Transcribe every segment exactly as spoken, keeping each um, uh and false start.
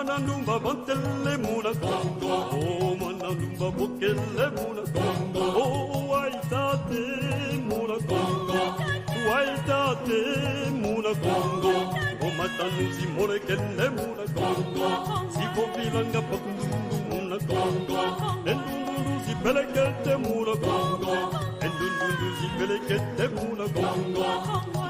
Mwana ndumba bantele muna Kongo. Oh, mwana ndumba bokele muna Kongo. Oh, wai tate muna Kongo. Wai tate muna Kongo. Ngoma tanu zimonekene muna Kongo. Zivovilanga bakundundu muna Kongo. E ndundundu zipelekete muna Kongo. E ndundundu zipelekete muna Kongo.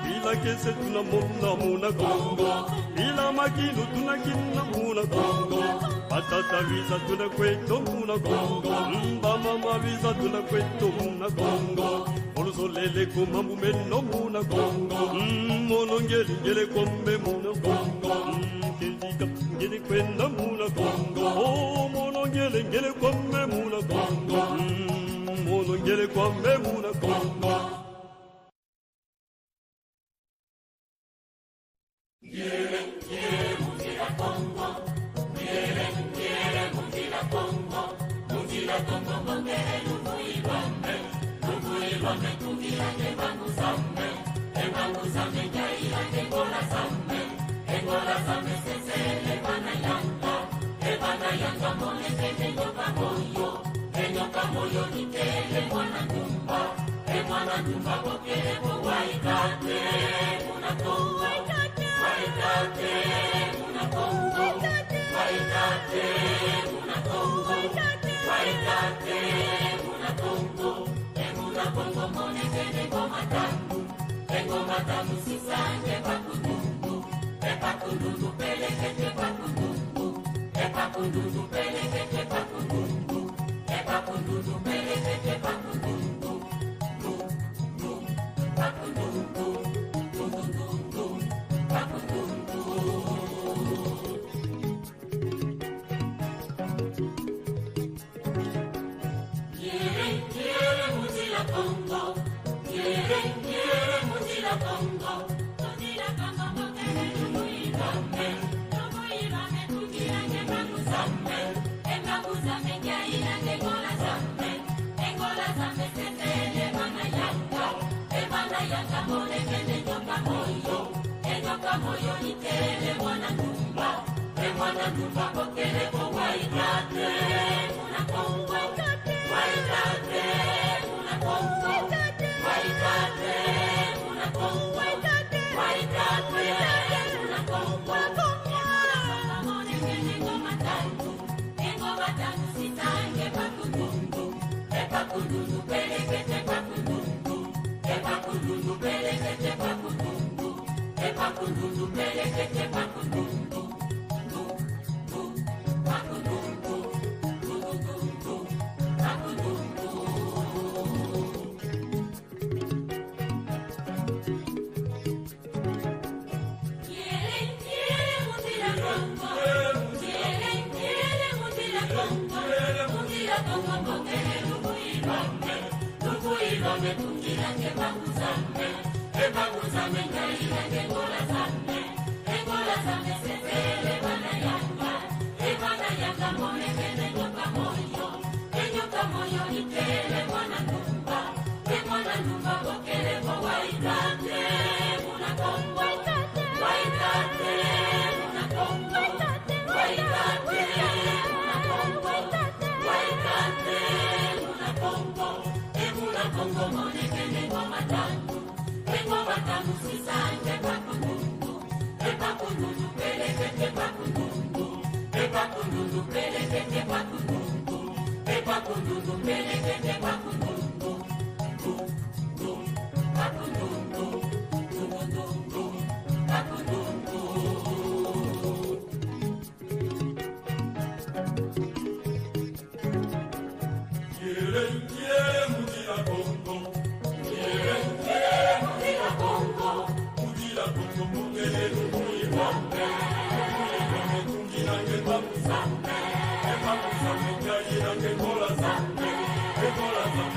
Bila kiese tuna mona muna Kongo. Bila makinu tuna kina muna Kongo. Batata biza tuna kweto muna Kongo. Bamama biza tuna kweto muna Kongo. Olusolele ko mambu meno muna Kongo. Mm, mono ngele ngele kwame muna Kongo. Mm, kizika ngele kwenda muna Kongo. Oh, mono ngele ngele kwame muna Kongo. Mm, mono ngele kwame muna Kongo. Ngiele, ngiele mu nzila Kongo. Ngiele, ngiele mu nzila Kongo. Mu nzila Kongo mbongele lumbu ilwame. Lumbu ilwame tungila nge mbangu zame. E mbangu zame ngiaila nge ngola zame. E ngola zame sesele bana yanga. E bana yanga monekene nyoka moyo. E nyoka moyo nikele mwana ndumba. E mwana ndumba bokele bo wai tate muna Kongo. Wai tate muna Kongo. Wai tate muna Kongo. Wai tate muna Kongo. E muna Kongo monekene ngoma tanu. E ngoma tanu sisa nge bakundundu. E bakundundu pelekete bakundundu. E bakundundu pelekete bakundundu. E bakundundu pelekete bakundundu. Bakundundu. Bakundundu. Bakundundu. Ngiele, ngiele mu nzila Kongo. Ngiele, ngiele mu nzila Kongo. Mu nzila Kongo bokele lumbu ilwame. Lumbu ilwame tungila nge mbangu zame. E mbangu zame ngiaila nge ngola zame. E ngola zame sesele bana yanga. E bana yanga monekene nyoka moyo. E nyoka moyo itele mwana ndumba. E mwana ndumba bokele bo wai tate muna Kongo. Wai tate muna Kongo. Wai tate muna Kongo. Wai tate muna Kongo. Monekene ngoma tanu. E ngoma tanu sisa nge bakundundu. E bakundundu pelekete bakundundu. E bakundundu pelekete bakundundu. E bakundundu pelekete bakundundu. Ngiele, ngiele mu nzila Kongo. Ngiele, ngiele mu nzila Kongo. Mu nzila Kongo mbongele lumbu ilwame. Lumbu ilwame tungila nge mbangu zame. E mbangu zame ngiaila nge ngola zame. E ngola zame sesele bana yanga. E bana yanga monekene nyoka moyo. E nyoka moyo itele mwana ndumba. E mwana ndumba bokele bo wai tate muna Kongo. Wai tate muna Kongo. Wai tate muna Kongo. Wai tate muna Kongo. E muna Kongo monekene ngoma tanu. E ngoma tanu sisa nge bakundundu. E bakundundu pelekete bakundundu. E bakundundu pelekete bakundundu. E bakundundu pelekete bakundundu. Ngiele, ngiele mu nzila Kongo. Ngiele, ngiele mu nzila Kongo. Mu nzila Kongo mbongele lumbu ilwame. Lumbu ilwame tungila nge mbangu zame. E mbangu zame ngiaila nge ngola zame. E ngola zame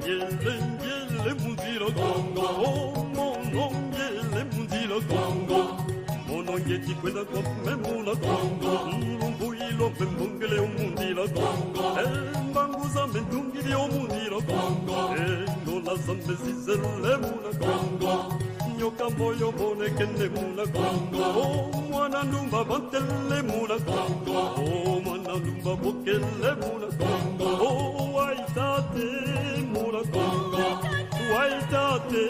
Ngiele, ngiele mu nzila Kongo. Oh, mono ngiele mu nzila Kongo. Mono ngeti kwenda kwame muna Kongo. Lumbu ilwa mpe mbongele o mu nzila Kongo. Eh, mbangu zame ntungidi o mu nzila Kongo. Eh, ndola zame zizele muna Kongo. Nyoka moyo monekene muna Kongo. Oh, mwana ndumba bantele muna Kongo. Oh, mwana ndumba bokele muna Kongo. Oh, wai tate muna Kongo. Wai tate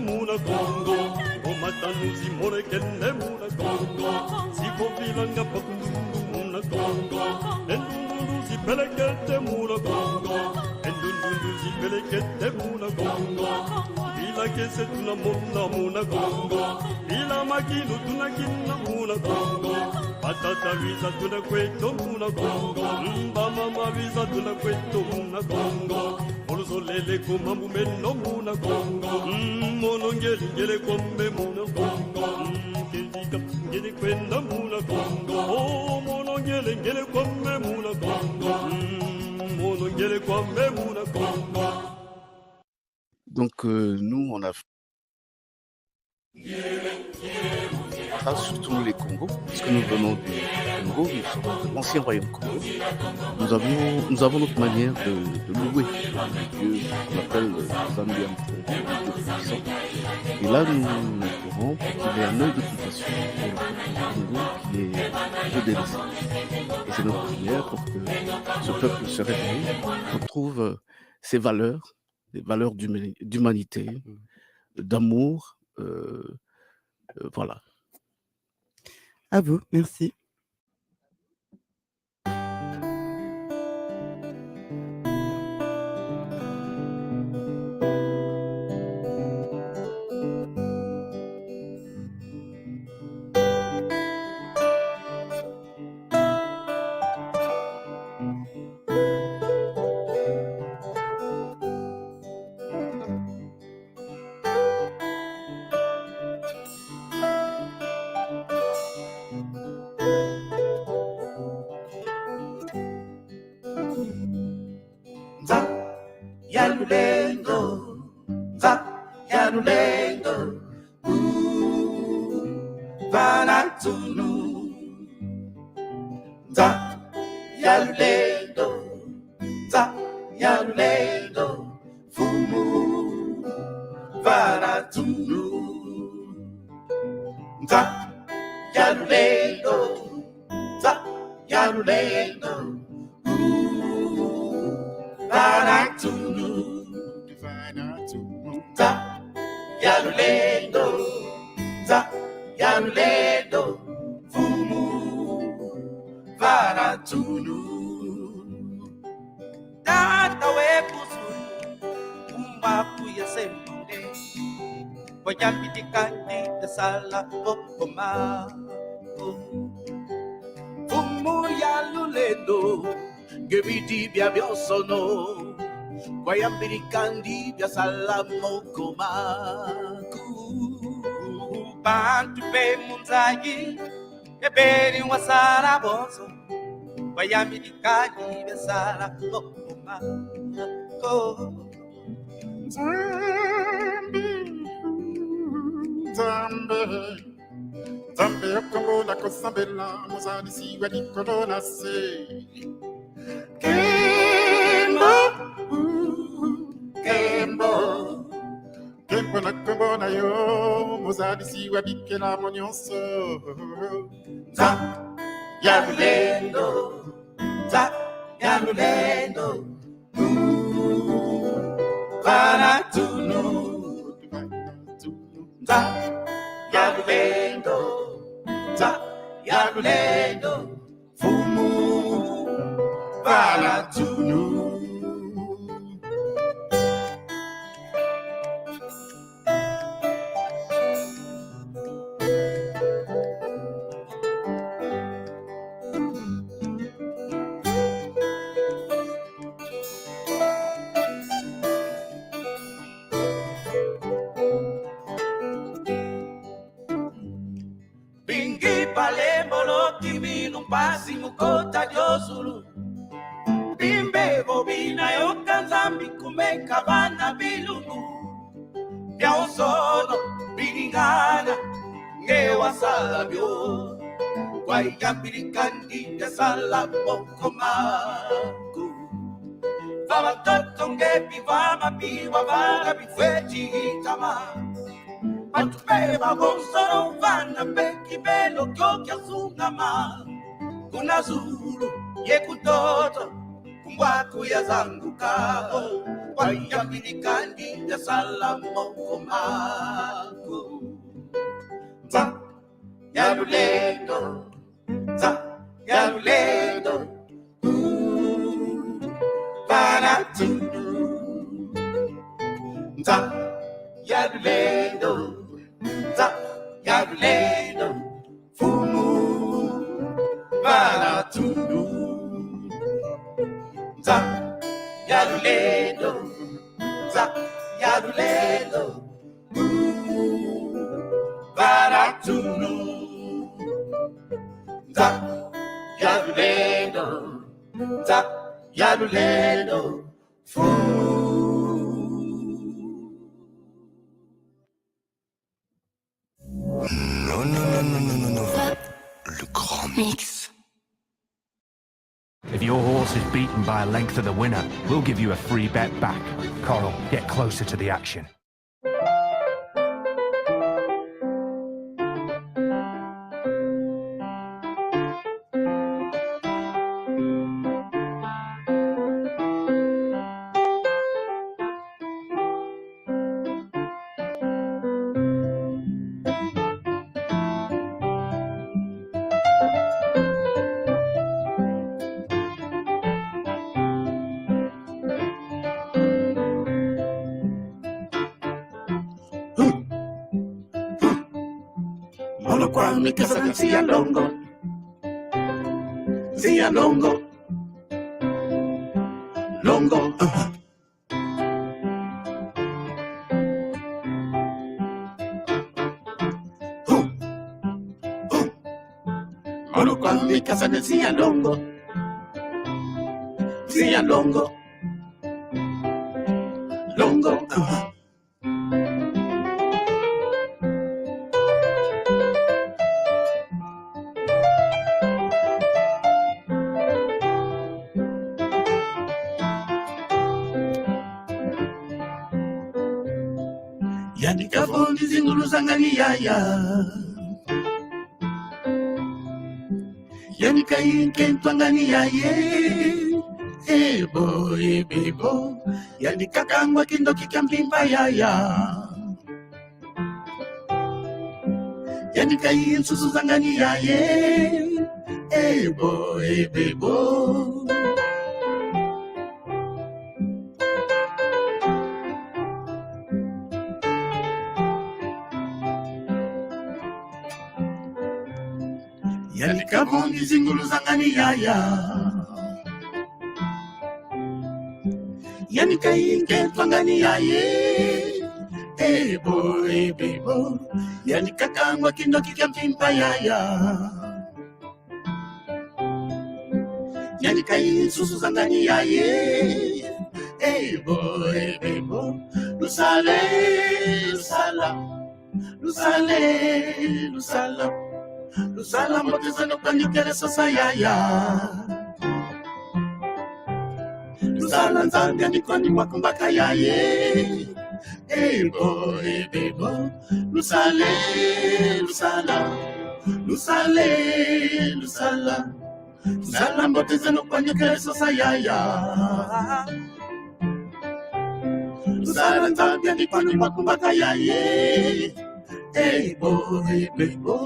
muna Kongo. Oh, matanuzi monekene muna Kongo. Siko vilanga pa kundundu muna Kongo. Endundu zipelekete muna Kongo. Endundu zipelekete muna Kongo. Bila kese tuna mona muna Kongo. Bila makinu tuna kina muna Kongo. Batata Luiza tuna kweto muna Kongo. Mba mama Luiza tuna kweto muna Kongo. Oluzolele ko mambu meno muna Kongo. Mm, mono ngiele ngiele kwame muna Kongo. Mm, kedika ngiele kwenda muna Kongo. Oh, mono ngiele ngiele kwame muna Kongo. Mm, mono ngiele kwame muna Kongo. Donc, euh, nous, on a, ah, surtout les Kongo, parce que nous venons du Congo, nous sommes de l'ancien royaume Kongo. Nous avions, nous avons notre manière de, de louer le Dieu qu'on appelle, euh, Nzambi ya Mpungu, le Dieu Tout-Puissant. Et là, nous, nous pleurons parce qu'il y a un œil de compassion pour le peuple du Congo qui est un peu délaissé. Et c'est notre prière pour que ce peuple se réveille, retrouve, euh, ses valeurs, des valeurs d'humani-, d'humanité, d'amour, euh, euh, voilà. À vous, merci. Nza ya lulendo, nza ya lulendo, uh, vana ntunu. Nza ya lulendo, nza ya lulendo, mfumu vana ntunu. Nza ya lulendo, nza ya lulendo, uh, vana ntunu. Nza ya lulendo, nza ya lulendo, mfumu vana ntunu. Tata we kusu, umba kuya sembonde. Kwa yambidi kandi tasala kokoma. Mfumu ya lulendo, nge bidi bia bionsono. Kwa yambidi kandi biasala moko maku. Bantu pe mu nzayi, ebeni wasala bonso. Kwa yambidi kandi biasala moko maku. Nzambi, Nzambi. Nzambi ya Kongo na kusambila, muzalisi wa dikolo na se. Kembo, uh, kembo. Kembo na kombo na yo, muzalisi wa bikelamu nyonso. Nza ya lulendo, nza ya lulendo. Vana ntunu. Nza ya lulendo, nza ya lulendo, mfumu vana ntunu. Bingi bale mbolo kiminu mpasi mu kota dio zulu. Bimbevo bina yoka Nzambi kumeka vana bilumbu. Bionsono bilingana nge wasala bio. Kwa yambilika ndi yasala moko maku. Vava ntoto nge bivama biwa vana bifweti itama. Bantu be babonsono vana mpe kibelo kio kiasungama. Kuna zulu ye ku ntoto, kumbwa kuyazanguka, oh, kwa yambilika ndi yasala moko maku. Nza ya lulendo, nza ya lulendo, uh, vana tunu. Nza ya lulendo, nza ya lulendo, mfumu vana tunu. Nza ya lulendo, nza ya lulendo, uh, vana tunu. Nza ya lulendo, nza ya lulendo, fu. Non, non, non, non, non, non, non. Le grand mix. If your horse is beaten by a length to the winner, we'll give you a free bet back. Coral, get closer to the action. Mono kwa mikasa na nsi ya longo. Nsi ya longo. Longo, ah. Hu, hu. Mono kwa mikasa na nsi ya longo. Nsi ya longo. Longo, ah. Yandi kavondi zingulu za ngani yaya. Yandi kai nkento a ngani yaye. Ebo, ebebo. Yandi kakangwa kindoki kia mpimpa yaya. Yandi kai nsusu za ngani yaye. Ebo, ebebo. Yandi kavondi zingulu za ngani yaya. Yandi kai nkento a ngani yaye. Ebo, ebebo. Yandi kakangwa kindoki kia mpimpa yaya. Yandi kai nsusu za ngani yaye. Ebo, ebebo. Lusale, lusala. Lusale, lusala. Lusala mbote zeno kwani kele sosa yaya. Lusala Nzambi andi kwani mwakumbaka yaye. Ebo, ebebo. Lusale, lusala. Lusale, lusala. Lusala mbote zeno kwani kele sosa yaya. Lusala Nzambi andi kwani mwakumbaka yaye. Ebo, ebebo.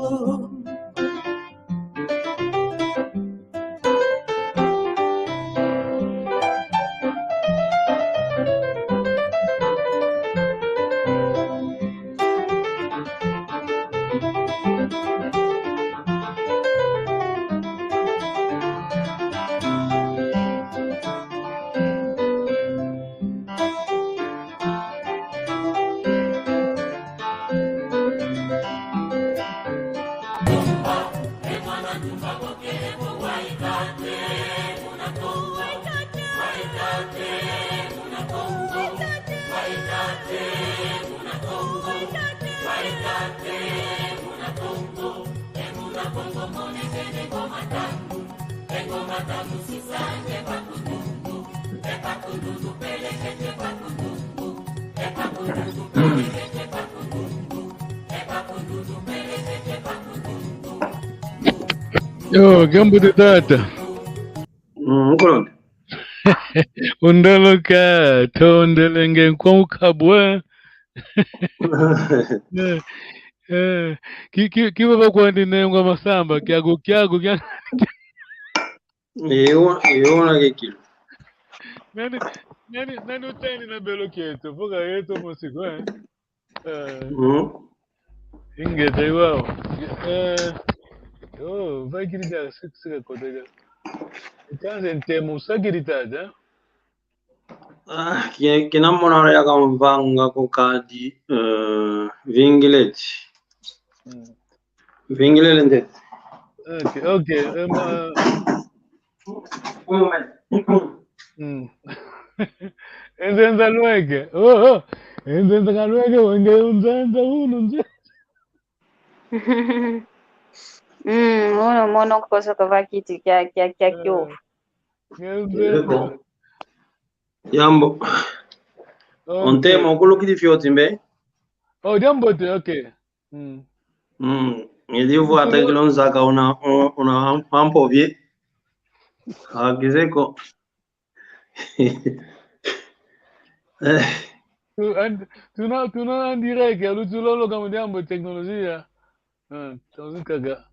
Yo, kiambote tata. Mm, nkuluntu. Undoloka, tondele nge nkwa ukabwa. Eh, eh, ki, ki, ki baba kwandi nengwa masamba, kiago, kiago, kia. Ewa, ewa na kekilo. Nani, nani, nani uteni na belo kieto, poka yeto mosiko, eh. Eh. Mm. Ingeta iwao. Eh, oh, vaikiri dia sik-, sika koteka. Kanze ntemo usakiri tata. Ah, ki-, kina mona ya kamvanga ko kadi, eh, vingileti. Mm. Vingilele ntete. Okay, okay. Em, uh, mm. Enzenza lweke. Oh, oh. Enzenza ka lweke, wenge unzenza unu nze. Mm, unu mono koso kavakiti kia, kia, kia, eh, kiu. Enzenza. Yambo. Okay. Ontemo, ukulukidi fioti mbe? Oh, diambote, okay. Mm. Mm. Ngidi uvwata kilo nzaka una, una, una ampo vie. Akizeko. Eh. Tu, and, tuna, tuna andireke, lutulolo kamu diambo teknolojia. Ah, tozikaka.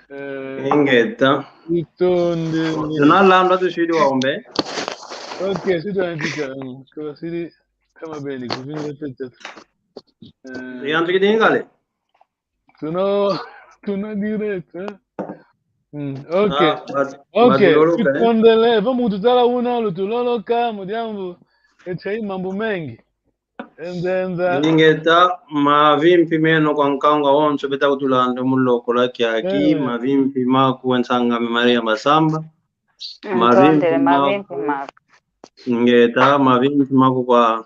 Eh, ingeta. Itonde. Tuna landa tusidi wa ombe. Okay, sidi antika. Mm, kwa sidi kama beni, kuzinga tete. Eh, yantu kidingale. Tuna, tuna direct, eh? Mm, okay. Ah, but, okay, but lolo ka, eh? Tutondele, pa muntu tala una, lutuloloka, mu diambu, eche mambu mengi. Enzenza. Ingeta, mavimpi meno kwa nkangu awonso beta kutulanda mu lokola kiaki, eh, mavimpi maku kwa nsang'ame Maria Masamba. Mm, mavimpi ntondele, ma-, mavimpi maku. Ingeta, mavimpi maku kwa,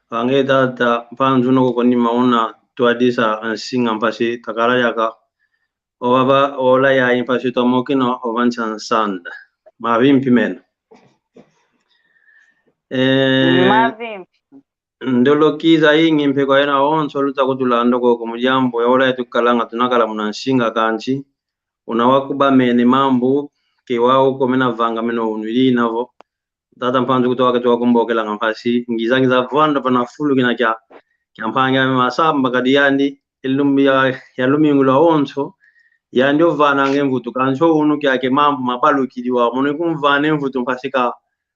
kwa nge tata, mpanzu no koko ni mauna, twadisa, nsinga mpasi, takala yaka. Ova ba, ola ya mpasi twamokina, ova nsa nsanda. Mavimpi meno. Eh, mavimpi. Ndoloki zayingi mpe kwa yeno awonso luta kutulanda koko mu diambu, ya ola ya tukalanga, tunakala muna nsinga kansi. Una wakubamene mambu, ke wau ko mena vanga meno unu ili navo. Tata mpanzu kutoka tuwa kumbokelanga mpasi, ngiza, ngiza vwanda pana fulu kina kia, kia mpangi ame Masamba kadi yandi, e lumbu ya, ya lumingu lwawonso, yandi ovananga e mvutu, kansi unu kiaki mambu mabalukidi wa, mono kumvana e mvutu mpasi ka,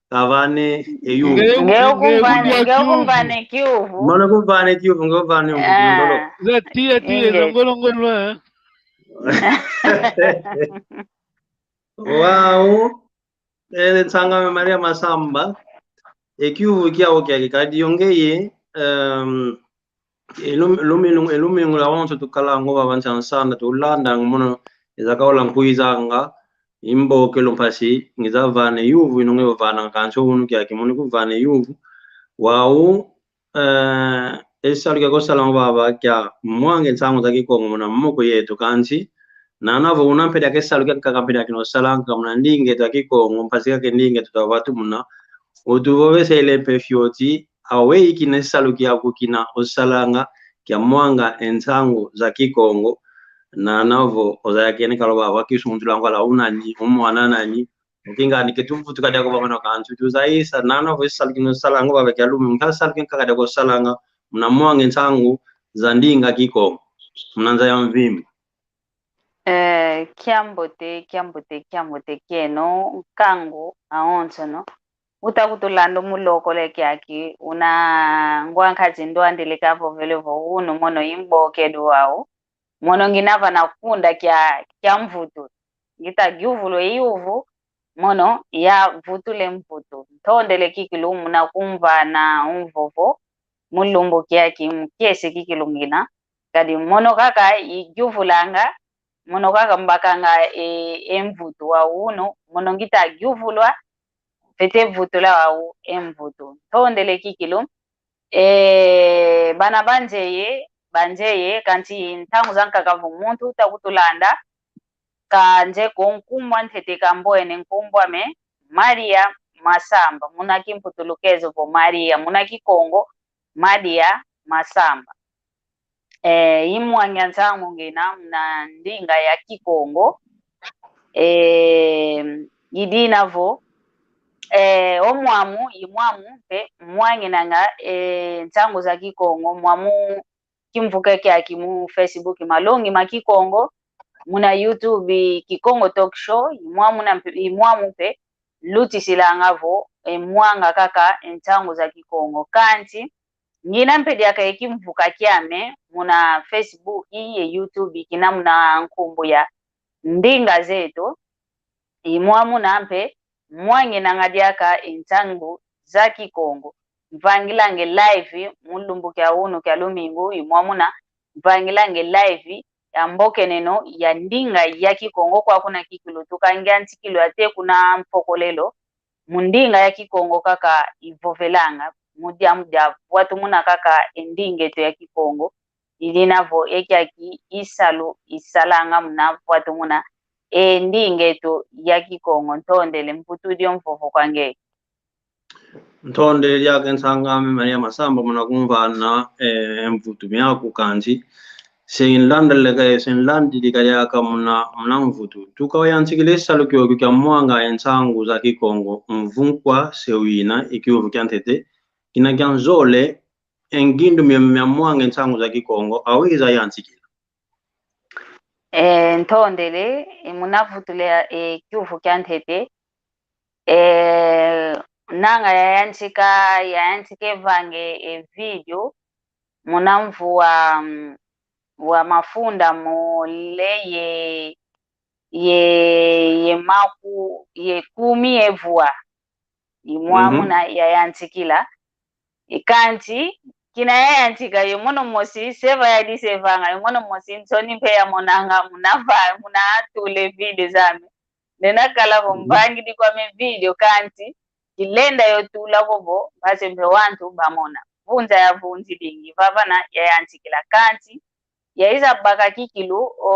kavana e yu. Nge kumvana, nge kumvana e kiuvu. Mono kumvana e kiuvu, nge uvana e mvutu, ah, ndolo. Za tia, tia, ingeta. Za ngolo ngolo, eh. Wau, eh, nsang'ame Maria Masamba, e kiuvu kiau kiaki kadi yo ngeye, em, e lum-, lumingu, e lumingu lwawonso tukalanga ova va nsa nsanda, tulandanga mono, eza kaola nkuizanga, imbokelo mpasi, ngiza vana e yuvu, ino nge ovananga kansi unu kiaki mono kuvana e yuvu, wau, eh, e salu kiaki osalanga vava kia mwanga e nsangu za Kikongo muna moko yeto kansi, nana vo una mpe diaka e salu kiaki kaka mpe diaka kina osalanga muna ndinga eto ya Kikongo, mpasi kaka e ndinga eto twatumuna, utuvovesele mpe fioti, aweyi kina e salu kiaku kina osalanga kia mwanga e nsangu za Kikongo, nana vo ozaya kene kalo vava, wakisungulanga wala unani, umwana nani, okinga ni ke tuvutuka diaka vava na kansi, tuzayisa, nana vo e salu kina osalanga vava kia lumingu, kia salu kina kaka diaka osalanga, muna mwanga e nsangu za ndinga Kikongo, muna nza ya mvimba. Eh, kiambote, kiambote, kiambote kieno, nkangu awonso no. Uta kutulanda mu lokola kiaki, una ngwa nkazi ndwandile kavovele vo unu mono imbokedu wau. Mono ngina vana funda kia, kia mvutu. Ngita yuvulwa e yuvu, mono yavutula e mvutu. Ntondele kikilu muna kumvana o mvovo, mu lumbu kiaki mu kiese kikilu ngina. Kadi mono kaka iyuvulanga, mono kaka mbakanga e, e mvutu wa unu, mono ngita yuvulwa, fwete vutula wau e mvutu. Ntondele kikilu. E, bana banzeye, banzeye, kansi ntangu zankaka vo muntu uta kutulanda, kanze ko nkumbu a ntete kambwene, nkumbu ame Maria Masamba, muna Kimputulukezo vo Maria, muna Kikongo, Maria Masamba. E, i mwangi a nsangu ngina muna ndinga ya Kikongo. E, i dina vo, e, o mwamu, i mwamu mpe mwanginanga, e, nsangu za Kikongo, mwamu kimvuka kiaki mu Facebook, Malongi ma Kikongo, muna YouTube, Kikongo Talk Show, i mwamu na mpe, i mwamu mpe lutisilanga vo, e, mwanga kaka e nsangu za Kikongo. Kansi, ngina mpe diaka e kimvuka kiame muna Facebook ye YouTube, kina muna nkumbu ya Ndinga Zeto, i mwamuna mpe mwanginanga diaka e nsangu za Kikongo. Mvangilanga e live mu lumbu kia unu kia lumingu, i mwamuna mvangilanga e live ya mbokeneno ya ndinga ya Kikongo kwa kuna kikilu tuka ngiantikilwa te kuna mpokolelo, mu ndinga ya Kikongo kaka ivovelanga, mu diambu dia vwatumuna kaka e ndinga eto ya Kikongo, i dina vo e kiaki i salu isalanga muna vwatumuna e ndinga eto ya Kikongo. Ntondele, mvutudi o mvovo kwa ngeye. Ntondele diaka e nsang'ame Maria Masamba muna kumvana, eh, mvutu miaku kansi. Se nlandele ka, se nlandidi ka diaka muna, muna mvutu. Tuka wayantikile salu kiokio kia mwanga e nsangu za Kikongo, mvu nkwa se wina, e kiuvu kia ntete, kina kia nzole, e ngindu mia, mia mwanga e nsangu za Kikongo, awiza yantikila. Eh, ntondele, e muna vutule, e kiuvu kia ntete, eh, nanga yayantika, yayantika e vange e video, muna mvu wa, mm, wa mafunda mole ye, ye, ye maku, ye kumi ye vwa. I mwamuna yayantikila. I kansi, kina yayantika, yo mono mosi, seva yadisevanga, yo mono mosi, nsoni mpe yamonanga, muna va, muna tule video zame. Nde nakala vo mvangidi kwame video kansi, kilenda yo tula ko vo, mpasi mpe wantu bamona. Vunza yavunzidingi, vavana yayantikila kansi, yaiza baka kikilu, o,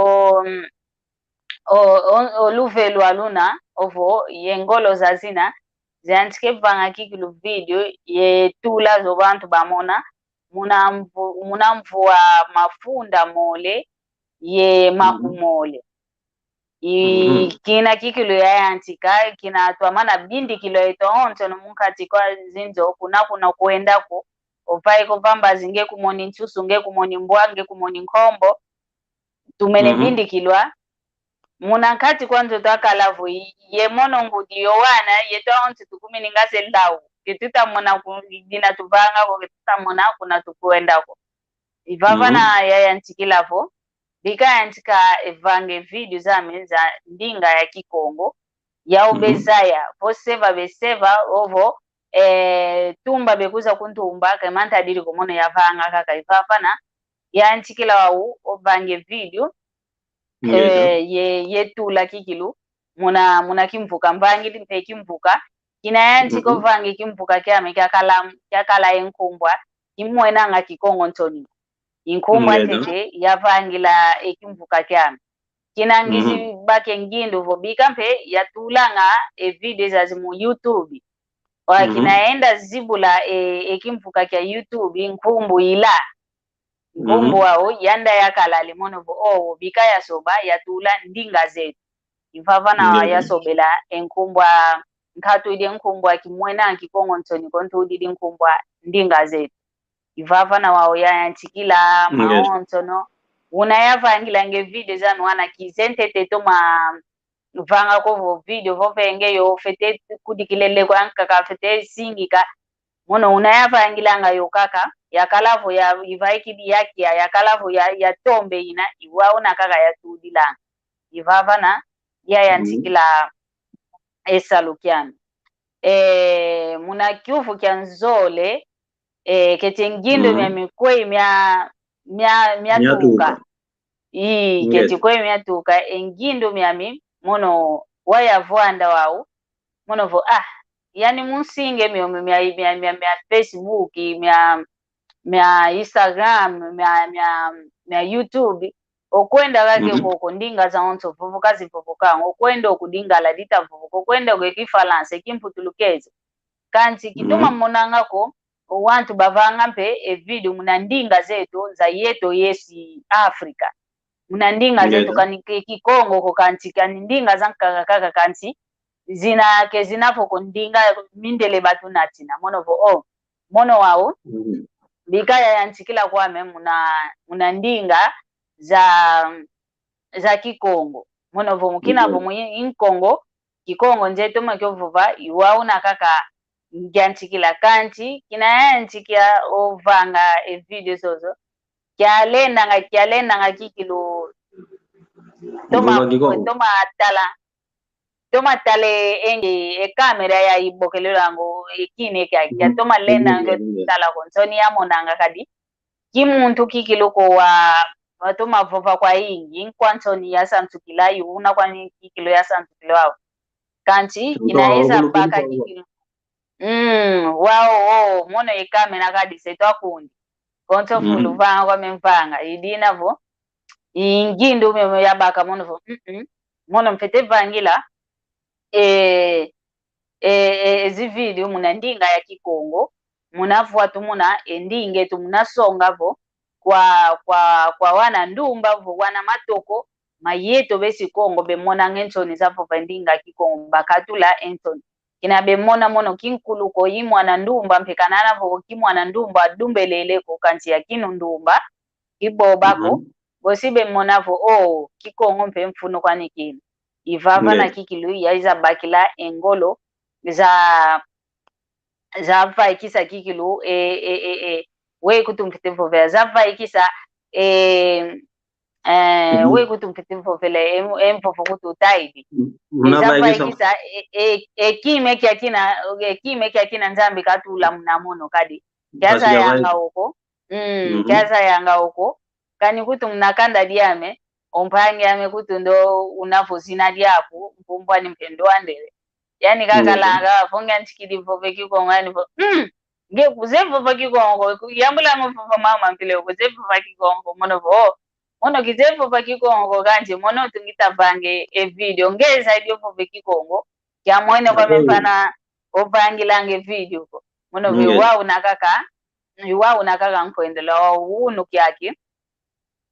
o, o, o luve lwa luna, ovo ye ngolo zazina, ziantika vanga kikilu video, ye tula zo bantu bamona, muna mvu, muna mvu wa mafunda mole, ye maku mole. I, kina kikilu yayantika, kina twamana bindikilwa eto onsono mu nkati kwa zinzo, kuna kuna kwenda ko, ovaika ovambazi nge kumoni nsusu, nge kumoni mbwa, nge kumoni nkombo, tumene bindikilwa. Muna nkati kwa nzo twakala vo, ye mono ngudi yo wana, yeto onso tukumini nga se lau. Ke tutamona ku, dina tuvanga ko, ke tutamona kuna tukwenda ko. I vavana yayantikila vo, bika yantika e vange video zame za ndinga ya Kikongo, yau bezaya, vo seva beseva, ovo, eh, tumba bekuza kuntumba, ke mantadidi ko mono yavanga kaka i vavana, yantikila wau, ovange video, eh, ye, ye tula kikilu, muna, muna kimvuka, mvangidi mpe kimvuka, kina yantika ovange kimvuka kiame, kiakala, kiakala e nkumbu a, kimwenanga Kikongo nsoni. I nkumbu a ntete, yavangila e kimvuka kiame. Kina ngizi baka e ngindu vo bika mpe, yatulanga e video zazi mu YouTube. Wa kina enda zibula e, e kimvuka kia YouTube, nkumbu ila. Nkumbu wau, yanda yakala ali mono vo, owo, bika yasoba, yatula ndinga zetu. I vavana yasobela, e nkumbu a, nkatudidi e nkumbu a kimwena Kikongo nsoni ko, ntudidi nkumbu a ndinga zetu. I vavana wau yayantikila, maonsono. Una yavangilanga e video zanu wana kize ntete toma vanga ko vo video vovenge yo fwete kudikilele kwa nkaka fwete singika. Mono una yavangilanga yo kaka. yakala vo ya, ivaikidi ya kia, yakala vo ya, ya tombe ina, i wau na kaka yatudilanga. I vavana, yayantikila e salu kiame. E, muna kiuvu kia nzole, e, keti e ngindu miami kwei mia, mia, miatuka. Miatuka. Ii, keti kwei miatuka, e ngindu miami, mono waya vwanda wau, mono vo, ah, yani munsinge mio, mio, mia, mia, mia, mia Facebook, mia, mia Instagram, mia, mia, mia YouTube, okwenda kake koko ndinga zawonso vovoka zivovokanga, okwenda oku Lingala ditavovoka, okwenda oku e Kifalansa, e Kimputulukezo. Kansi kitoma monanga ko, o wantu bavanga mpe e vídeo muna ndinga zeto, za yeto yesi Afrika. Muna ndinga zeto kani ke Kikongo ko kansi, kani ndinga zankaka kaka kansi, zina ke zina vo ko ndinga mindele batunatina. Mono vo, oh, mono wau, bika yayantikila kwame muna, muna ndinga za, za Kikongo. Mono vo mukina vo mu i Nkongo, Kikongo nze toma kio vova, i wau na kaka ngiantikila kansi, kina yayantikila ovanga e vídeo zozo. Kialendanga, kialendanga kikilu. Toma, toma tala. Toma tala e nge, e kamera ya ibokelelanga, e kine kia, kia toma lendanga tala ko. Nsoni yamonanga kadi. Kimuntu kikilu ko wa, watoma vova kwayingi, nkwa nsoni yasantukila, i una kwani kikilu yasantukila wau. Kansi, kina eza baka kikilu. Mm, wau, oh, mono e kamera kadi se twakundi. Konso fulu vanga kwame mvanga, i dina vo. I ngindu mio, mio yabaka mono vo, mm, mm. Mono mfwete vangila, e, e, e, e zi vídeo muna ndinga ya Kikongo, muna vwa tumuna e ndinga eto muna songa vo, kwa, kwa, kwa wana ndumba vo, wana matoko, ma yeto besi Kongo, bemonanga e nsoni za vova e ndinga Kikongo, bakatula e nsoni. Kina bemona mono kinkulu ko, i mwana ndumba, mpe kanana vo ki mwana ndumba, adumbelele ko, kansi ya kinu ndumba, kiboba ko, bosi bemona vo, oh, Kikongo mpe mfunu kwani kina. I vavana kikilu, yaiza bakila e ngolo, za, za vaikisa kikilu, e, e, e, e, we kutu mfwete vovela, za vaikisa, e, e, we kutu mfwete vovela, e, e mvovo kutu taidi. E za vaikisa, e, e, e kime kia kina, e kime kia kina Nzambi katula muna mono kadi. Kiaza yanga oko. Mm, kiaza yanga oko. Kani kutu muna kanda diame, o mpangi ame kutu ndo una vo zina diaku, mpumbwani mpe ndo andele. Yani kakalanga, vo ngiantikidi vova Kikongo, yani vo, mm, nge kuze vova Kikongo, ku-, yambulanga vova mama mpile, kuze vova Kikongo, mono vo, oh, mono kize vova Kikongo, kansi, mono tu ngita vange e vídeo, nge zaidi vova Kikongo, kia mwene kwame mfana, ovangilanga e vídeo ko. Mono vo, wau na kaka, wau na kaka nkwendela, wau unu kiaki.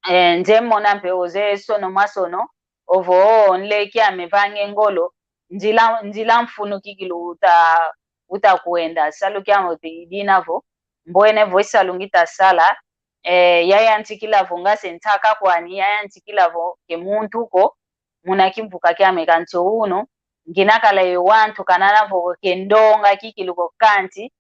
Eh, nze mona mpe oze sono masono, ovo, o, nleki ame vange ngolo, nzila, nzila mfunu kikilu uta, uta kwenda, salu kiame uti idina vo, mbwene vo isalu ngita sala, eh, yayantikila vo ngase ntaka kwani, yayantikila vo ke muntu ko, muna kimvuka kiame kansi unu, ngina kala ye wantu kanana vo ke ndonga kikilu ko kansi,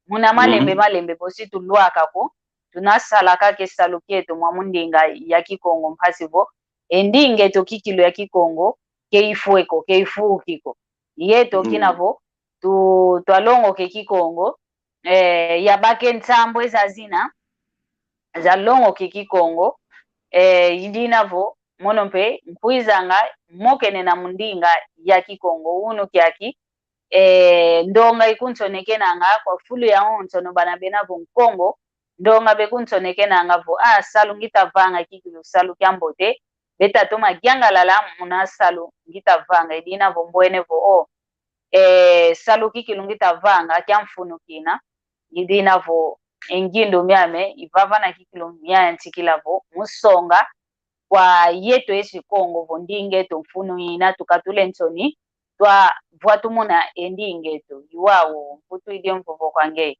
muna malembe malembe bosi tulwaka ko, tuna sala kaka e salu kieto mwa mu ndinga ya Kikongo mpasi vo, e ndinga eto kikilu ya Kikongo, ke ifwe ko, ke ifuki ko. Yeto kina vo, tu, twalongoka e Kikongo, eh, yabaka e nsambwe zazina, zalongoka e Kikongo, eh, idina vo, mono mpe, nkwizanga, mokenena mu ndinga ya Kikongo, unu kiaki, eh, ndonga ikunsonekenanga kwa fulu yawonsono bana bena vo Nkongo, ndonga bekunsonekenanga vo, ah, salu ngita vanga kikilu salu kiambote, beta toma yangalala muna salu ngita vanga, idina vo mbwene vo, oh, eh, salu kikilu ngita vanga kia mfunu kina, idina vo, e ngindu miame, ivavana kikilu miantikila vo, mu songa, kwa yeto esi Kongo vo ndinga eto mfunu ina tukatule nsoni, twavwa tumona e ndinga eto, iwau, mputu idi mvovo kwa nge.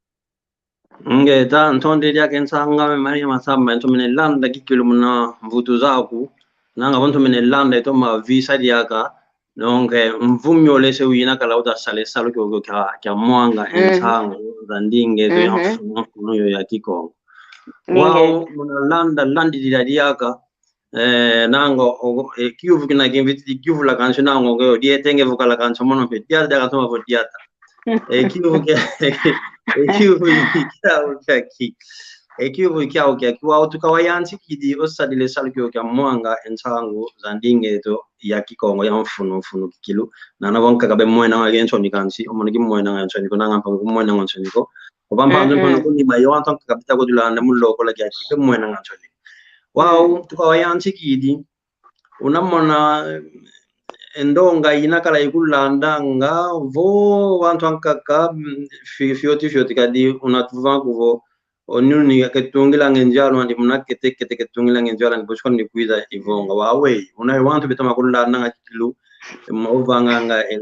Ngeta, ntondele diaka e nsang'ame Maria Masamba, ntomene landa kikilu muna mvutu zaku, nanga vo ntomene landa itoma visa diaka, donc, eh, mvumi olese wina kala uta sala e salu kiokio kia, kia mwanga e nsang'u za ndinga eto ya mfunu, mfunu yo ya Kikongo. Wau, muna landa, landilila diaka, eh, nango, ogo, eh, kiuvu kina kimvitidi kiuvula kansi nango, nge, diete nge vukala kansi mono mpe, diata diaka ntoma vo diata. Eh, kiuvu kia, eh, kiuvu kiau kiaki. Eh, kiuvu kiau kiaki. Wau tuka wayantikidi, osadile salu kio kia mwanga e nsangu za ndinga eto ya Kikongo ya mfunu, mfunu kikilu. Nana vo nkaka bemwenanga e nsoni kansi, omono kimwenanga e nsoni ko, nanga mpangi kumwenanga e nsoni ko. Ovampangi mfunu kunima yo wantu nkaka beta kutulanda mu lokola kiaki, bemwenanga e nsoni. Wau, tuka wayantikidi, una mona, eh, e ndonga ina kala ikulandanga, vo wantu ankaka, mm, fi-, fioti fioti kadi una tuvangu vo, o nuni ketungilanga e nzialwandi muna kete kete ketungilanga e nzialwandi, bosi kwandi kwiza ivonga. Wau, una wantu betoma kulandanga kikilu, ma-, ovanganga, eh,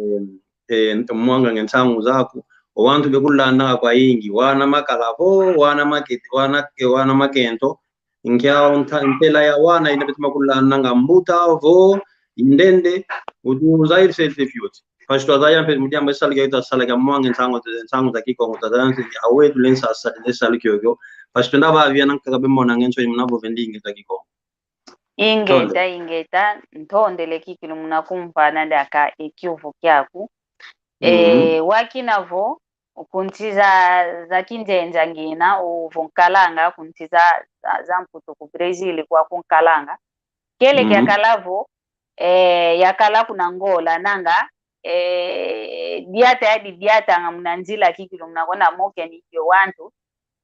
eh, mwanganga e nsangu zaku, o wantu bekulandanga kwayingi, wana makala vo, wana makete, wana ke-, wana makento, nkia nta-, ntela ya wana ina betoma kulandanga mbuta vo, indende, utu uzayidi se te fioti. Mpasi twazaya mpe mu diambu e salu kia twasala kia mwanga e nsangu, nsangu za Kikongo, twazaya mpe aweyi tulensa sadila e salu kiokio. Mpasi twenda vavia nankaka bemonanga e nsoni muna vova e ndinga za Kikongo. Ingeta, ingeta, ntondele kikilu muna kumvana diaka e kiuvu kiaku. Eh, wakina vo, ku nsi za, za kinzenza ngina, ovo nkalanga, ku nsi za, za, za Mputu, ku Brazil, kwaku nkalanga. Kele kiakala vo, eh, yakala kuna Angola, nanga, eh, diata yadi diatanga muna nzila kikilu muna kwenda mokeni yo wantu,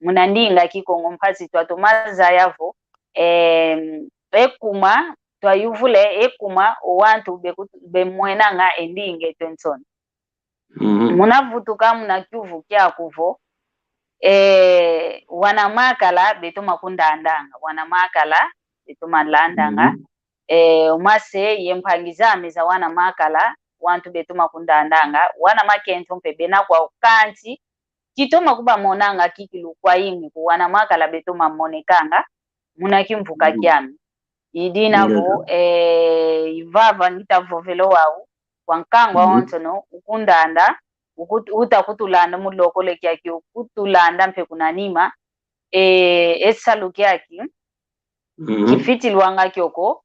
muna ndinga Kikongo, mpasi twatoma zaya vo, eh, ekuma, twayuvula ekuma, o wantu beku-, bemwenanga e ndinga eto e nsoni. Muna vutuka muna kiuvu kiaku vo, eh, wana makala betoma kundandanga, wana makala betoma landanga, eh, o mase ye mpangi zame za wana makala, wantu betoma kundandanga, wana makento mpe bena kwau kansi, kitoma kubamonanga kikilu kwayingi ko, wana makala betoma monekanga muna kimvuka kiame. I dina vo, eh, i vava ngita vovela wau, kwa nkangu wonsono, ukundanda, uku-, uta kutulanda mu lokole kiaki, ukutulanda mpe kuna nima, eh, e salu kiaki, kifitilwanga kiokio,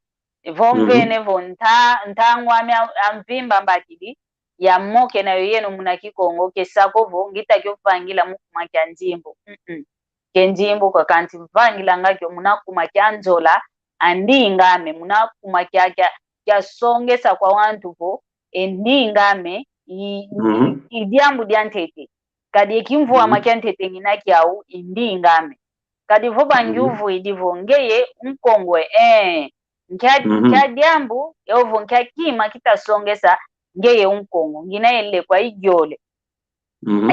vo mvene vo nta-, ntangu ame a-, amvimba mbakidi, yamokena yo yeno muna Kikongo, ke sa ko vo ngita kio vangila mu kuma kia nzimbu. Mm-mm. Ke nzimbu ko, kansi mvangilanga kio muna kuma kia nzola a ndinga ame, muna kuma kia, kia, kia songesa kwa wantu vo e ndinga ame i, i, i diambu dia ntete. Kadi e kimvwama kia ntete ngina kiau i ndinga ame. Kadi vo bangi uvwidi vo ngeye Nkongo, eh, nkia, nkia diambu, evo nkia kima kita songesa ngeye Nkongo, ngina ele kwa igiole.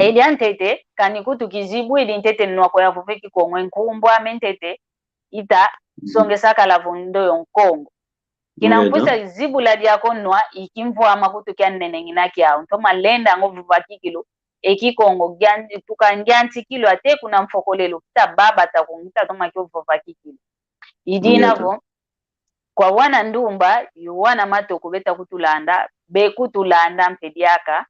Eli antete, kani kutu kizibwidi ntete nwa kwa yavova e Kikongo, e nkumbu ame ntete ita songesa kala vo ndoyo Nkongo. Kina nkwisa zibula diako nwa, i kimvwama kutu kia nene ngina kiau. Ntoma lenda ngo vova kikilu, e Kikongo, tuka ngiantikilu ate kuna mfokolelo, kita babata ko, ngita toma kio vova kikilu. I dina vo, kwa wana ndumba, yo wana matoko beta kutulanda, bekutulanda mpe diaka,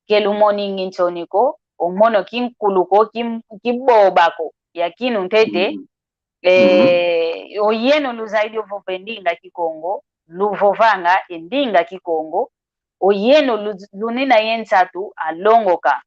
ke lumoningi nsoni ko, o mono kinkulu ko, kim-, kiboba ko, ya kinu ntete, eh, o yeno luzayidi ovova e ndinga Kikongo, luvovanga e ndinga Kikongo, o yeno lu-, lunina ye nsatu alongoka.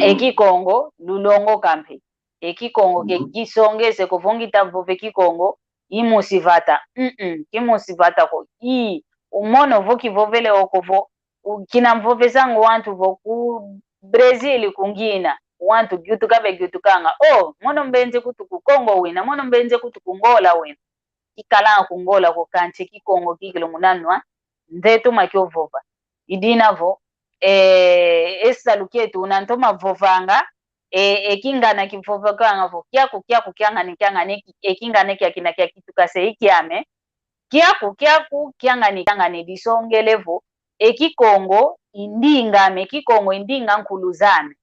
E Kikongo lulongoka mpe. E Kikongo ke kisongese ko vo ngita vova e Kikongo, i musi vata. Mm-mm, ki musi vata ko. I, o mono vo kivovele oko vo, u-, kina mvovezanga o wantu vo ku Brazil kungina, wantu giutuka begiutukanga. Oh, mono mbenze kutu ku Kongo wina, mono mbenze kutu ku Ngola wina. Kikalanga ku Ngola ko kansi Kikongo kikilu muna nwa, nze toma kio vova. I dina vo, eh, e salu kietu una ntoma vovanga, eh, e kingana kivovokanga vo, kiaku, kiaku, kiangani, kiangani, e kingana kiakina kia kitukase i kiame, kiaku, kiaku, kiangani, kiangani, disongele vo, e Kikongo i ndinga ame, Kikongo i ndinga nkulu zame.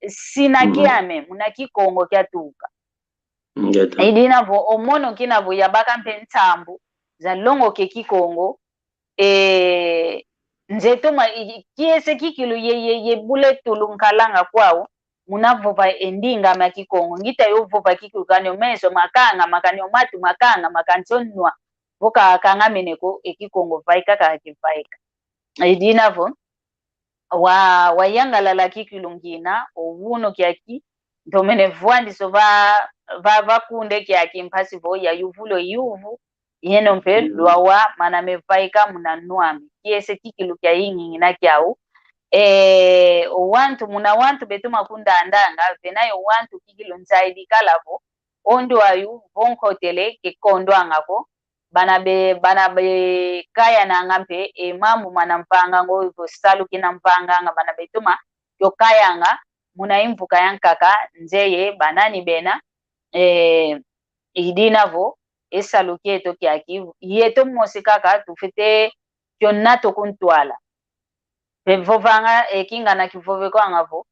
Sina kiame, muna Kikongo kiatuka. I dina vo, o mono kina vo yabaka mpe nsambu za longoka e Kikongo, eh, nze toma, i-, kiese kikilu ye, ye, ye bula e tulu nkalanga kwau, muna vova e ndinga mia Kikongo. Ngita yo vova kikilu, kani o meso makangama, kani o matu makangama, kansi o nwa. Vo ka kangamene ko, e Kikongo vaika kaka kivaika. I dina vo, wa, wayangalala kikilu ngina, o unu kiaki, ntomene vwandisa va, va, va kunde kiaki mpasi vo yayuvula o yuvu, yeno mpe lwawa mana mevaika muna nwa ame. Kiese kikilu kia ingingina kiau. E, o wantu, muna wantu betoma kundandanga, vena yo wantu kikilu nzaidi kala vo, o ndu ayu, vo nkotele, kekondwanga ko, bana be, bana bekayananga mpe e mambu mana mvanganga, o vo salu kina mvanganga, bana betoma kio kayanga muna imvuka yankaka, nzeye, banani bena, e, i dina vo, e salu kieto kiaki, yeto mosi kaka tufwete kio nato kuntwala. Mpe vovanga, e, kingana kivovekanga vo,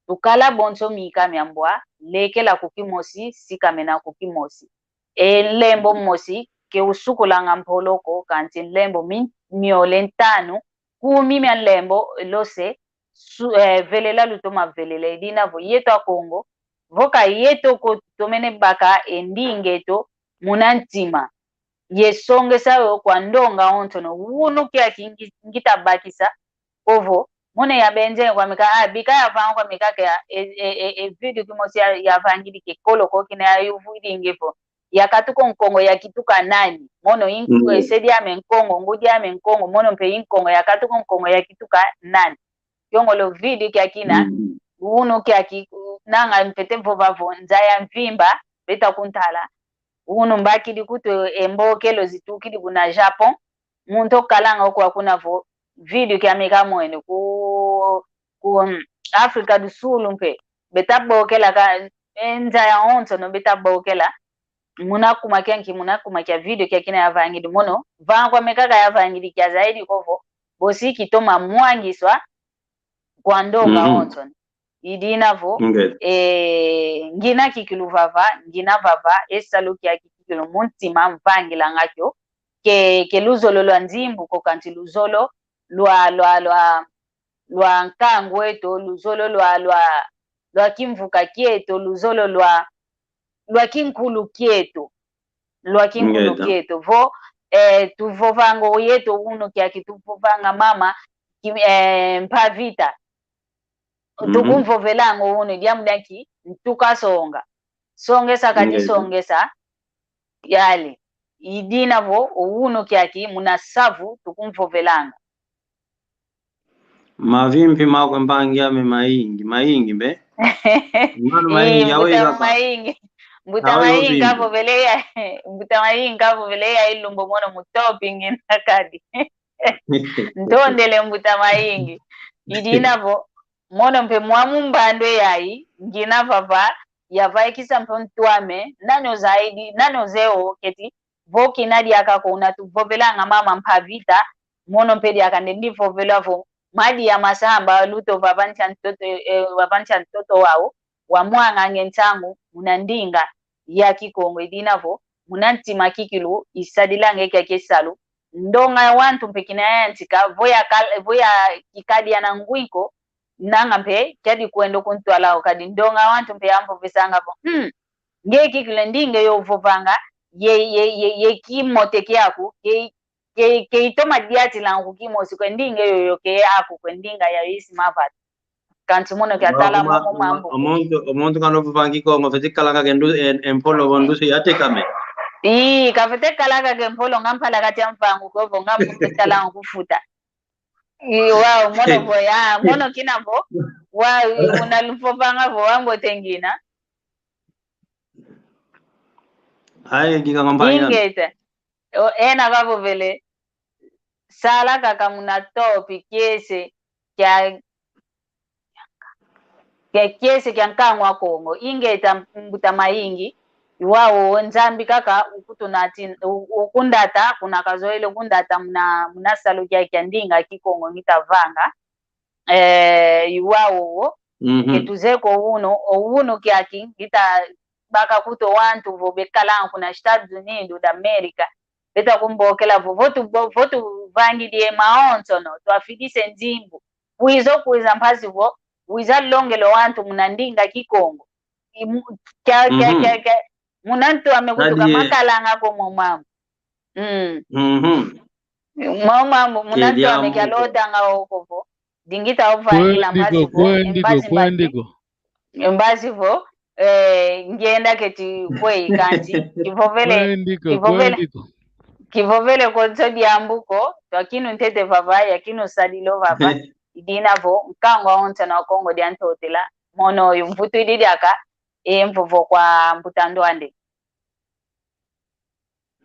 tukala bonso mika mia mbwa, lekela ku kimosi, sikamena ku kimosi. E nlembo mosi, ke usukulanga mpolo ko, kansi nlembo mi-, miole, ntanu, kumi mia nlembo, lose, su-, e, velela lutoma velela. I dina vo yeto Akongo, vo ka yeto ko tutomene baka e ndinga eto muna ntima, ye songesa yo kwa ndonga onsono, unu kiaki ngi-, ngita bakisa, ovo, mono ya benze kwame ka, ah, bika yavanga kwame kaka ya, e, e, e, e video kimosi ya, yavangidi ke kolo ko kina yayuvwidi nge vo, yakatuka o Nkongo yakituka nani? Mono i Nk-, mm, e se diame Nkongo, ngudi ame Nkongo, mono mpe i Nkongo yakatuka o Nkongo yakituka nani? Kiongolo video kiakina, mm, unu kiaki, nanga mfwete vova vo, nza ya mvimba, beta kuntala. Unu mbakidi kutu e mbokelo zitukidi kuna Japon. Muntu okalanga okwa kuna vo, video kiame kamwene ku, ku, mm, Afrika do Sul mpe. Beta bokela ka, e nza ya onsono beta bokela. Muna kuma kia nki, muna kuma kia video kiakina yavangidi mono. Vanga kwame kaka yavangidi kia zaidi ko vo, bosi kitoma mwangiswa kwa ndonga, mhm, onsono. I dina vo, ngeta, e, ngina kikilu vava, ngina vava, e salu kiaki kikilu mu ntima mvangilanga kio, ke, ke luzolo lwa nzimbu ko, kansi luzolo lwa, lwa, lwa, lwa nkangu eto, luzolo lwa, lwa, lwa kimvuka kieto, luzolo lwa, lwa kinkulu kieto, lwa kinkulu, ngeta, kieto. Vo, e, tuvovanga o yeto unu kiaki, tuvovanga mama, ki-, e, Mpavita. Mhm. Tukumvovelanga o unu, diambu dia nki? Ntuka songa. Songesa kadi, ngeta, songesa. Yale. I dina vo, o unu kiaki, muna savu, tukumvovelanga. Mavimpi makwe mpangi ame mayingi, mayingi mbe. Mano mayingi, ii, awe mbuta ikaka. Mayingi. Mbuta mayingi kavovele ya, mbuta mayingi kavovele ya ilumbu mono mu topic ngina kadi. Ntondele mbuta mayingi. I dina vo, mono mpe mwa mu mbandu yayi, ngina vava, yavaikisa mpe ntu ame, nani ozaidi, nani ozeye o keti, vo kina diaka kuna tuvovelanga mama Mpavita, mono mpe diaka nde ndivovela vo, madi ya masamba, luto vava ntia ntoto, e, vava ntia ntoto wau, wamwanganga e nsangu, muna ndinga ya Kikongo, i dina vo, muna ntima kikilu, isadilanga e kiaki e salu, ndonga ya wantu mpe kina yantika, vo ya kal-, vo ya kikadi ya na ngwiko, nanga mpe, kiadi kwenda kuntwala o kadi ndonga ya wantu mpe yamvovesanga vo, mm, nge kikilu e ndinga yo vovanga, ye, ye, ye, ye kimote kiaku, ke, ke, ke itoma diatila nku kimosi ko, e ndinga yoyo ke aku ko, e ndinga ya isi mavata. Kansi mono kiatala momo mambu. Omuntu, omuntu kana ovovanga Kikongo, fwete kala kaka e ndu-, e, e mpolo vo ndusu yatekame. Ii, kafwete kala kaka e mpolo nga mpala katia mpangu ko vo nga muntu tala nkufuta. Ii, wau, mono vo ya, mono kina vo, wau, una luvovanga vo, wambote ngina. Aye, kika ngompa ya. Ingeta. O, ena kavovele, sala kaka muna topic kiese kia, kia kiese kia nkangu a Kongo. Ingeta mbuta mayingi, i wau Nzambi kaka ukutunati-, u-, ukundata, kuna kazoele kundata muna, muna salu kia, kia ndinga Kikongo ngita vanga. Eh, i wau wo, mhm, ke tuzeye ko unu, o unu kiaki, ngita baka kutu wantu vo bekalanga kuna Estados Unidos da América, beta kumbokela vo, vo tu-, vo, vo tuvangidi e mawonsono, twafidisa e nzimbu. Kwiza, kwiza mpasi vo, wiza longela wantu muna ndinga Kikongo. Imu-, kya, kya, kya, kya, muna ntu ame kutuka makalanga ko mo mambu. Mm. Mo mambu, muna ntu ame kya lotanga oko vo. Dingita ovangila mbazi vo, mbazi, mbazi. Mbazi vo, eh, ngienda keti kwe kanti, kivovele, kivovele, kivovele konso diambu ko, twakinu ntete vava, yakinu sadilo vava, idina vo, nkangu awonso na Kongo dia Ntotela, mono yu mvutu idi diaka, e mvovo kwa mbuta ndwande.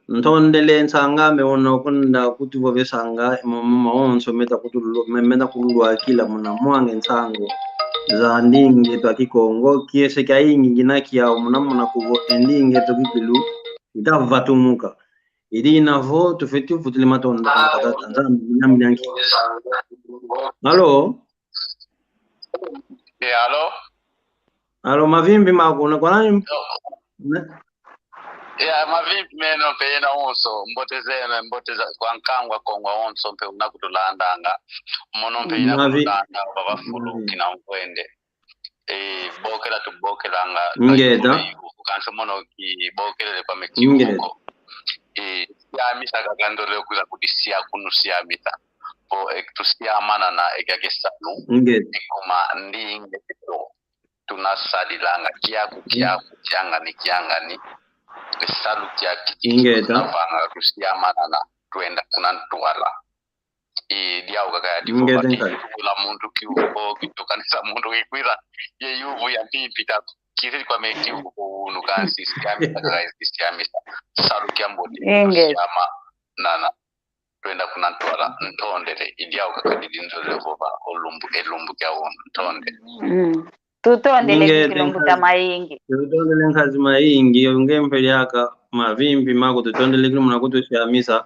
Ntondele nsang'ame una okunda kutuvovesanga, mama wonso meta kutulu-, me-, meta kululwakila muna mwange nsangu za ndinga eto a Kikongo, kiese kiayingi ngina kiau muna muna kuvo e ndinga eto kikilu itavatumuka. Idina vo tufeti vutile matondo kwa tata Nzambi, nyambi nyanki. Alo? Eh, alo? Alo, mavimbi maku, una kwa nani? Ne? Ya, mavimbi meno mpe yena wonso, mbote zeno, mbote za, kwa nkangu a Kongo wonso mpe una kutulandanga. Mono mpe yena kutulanda, baba fulu, kina nkwende. Eh, bokela tubokelanga, ingeta. Kansi mono kibokelele kwame kiuko. Eh, siamisa kaka ndole kwiza kudisia kunu siamisa. Po, eh, tusiamanana, eh, kiake salu. Ingeta. Ikuma ndinga eto tunasadilanga kiaku, kiaku, kiangani, kiangani. Esalu kiaki, ingeta, tunavanga, tusiamanana, twenda kuna ntwala. E, diau kaka ya divo, ingeta, bati, ingeta. Kula muntu kiuvu, kitukanisa muntu kikwiza, ye yuvu ya mpimpi ta, kiri kwame kiuvu unu kansi, siamisa, kaka, siamisa. Salu kiambote, ingeta, tusiamanana. Twenda kuna ntwala, ntondele, idiau kaka didi nzolele vova, o lumbu, e lumbu kia o, ntondele. Mm. Tutondele kikilu mbuta Mayingi. Tutondele nkazi Mayingi, yo nge mpe diaka, mavimpi maku tutondele kikilu muna kutusiamisa.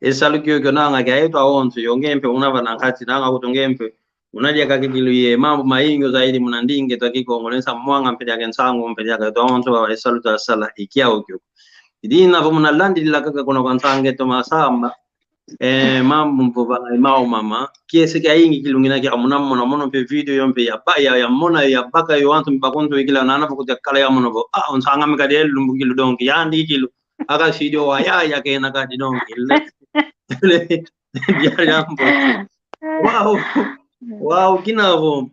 E salu kiokio nanga kia eto awonso, yo nge mpe unava na nkati, nanga kutu nge mpe una diaka kikilu ye mambu mayingi ozaidi muna ndinga eto a Kikongo, lwensa mwanga mpe diaka nsangu mpe diaka eto awonso, e salu twasala, ikiau kio. Idina vo muna landilila kaka kuna kwa nsangu eto masamba. Eh, mambu mpovanga, eh, mau mama. Kiese kiayingi kilu ngina kia muna mona, mono mpe video yo mpe ya ba, ya, ya mona, ya baka yo wantu mpe bakuntu ikila nana vo kutia kala ya mono vo. Ah, o nsang'ame kadi e lumbu kilu donc, yandi kilu. Aka studio wa ya, ya kena kadi donc. Le, le, ya, ya mbo. Wow. Wow, kina vo.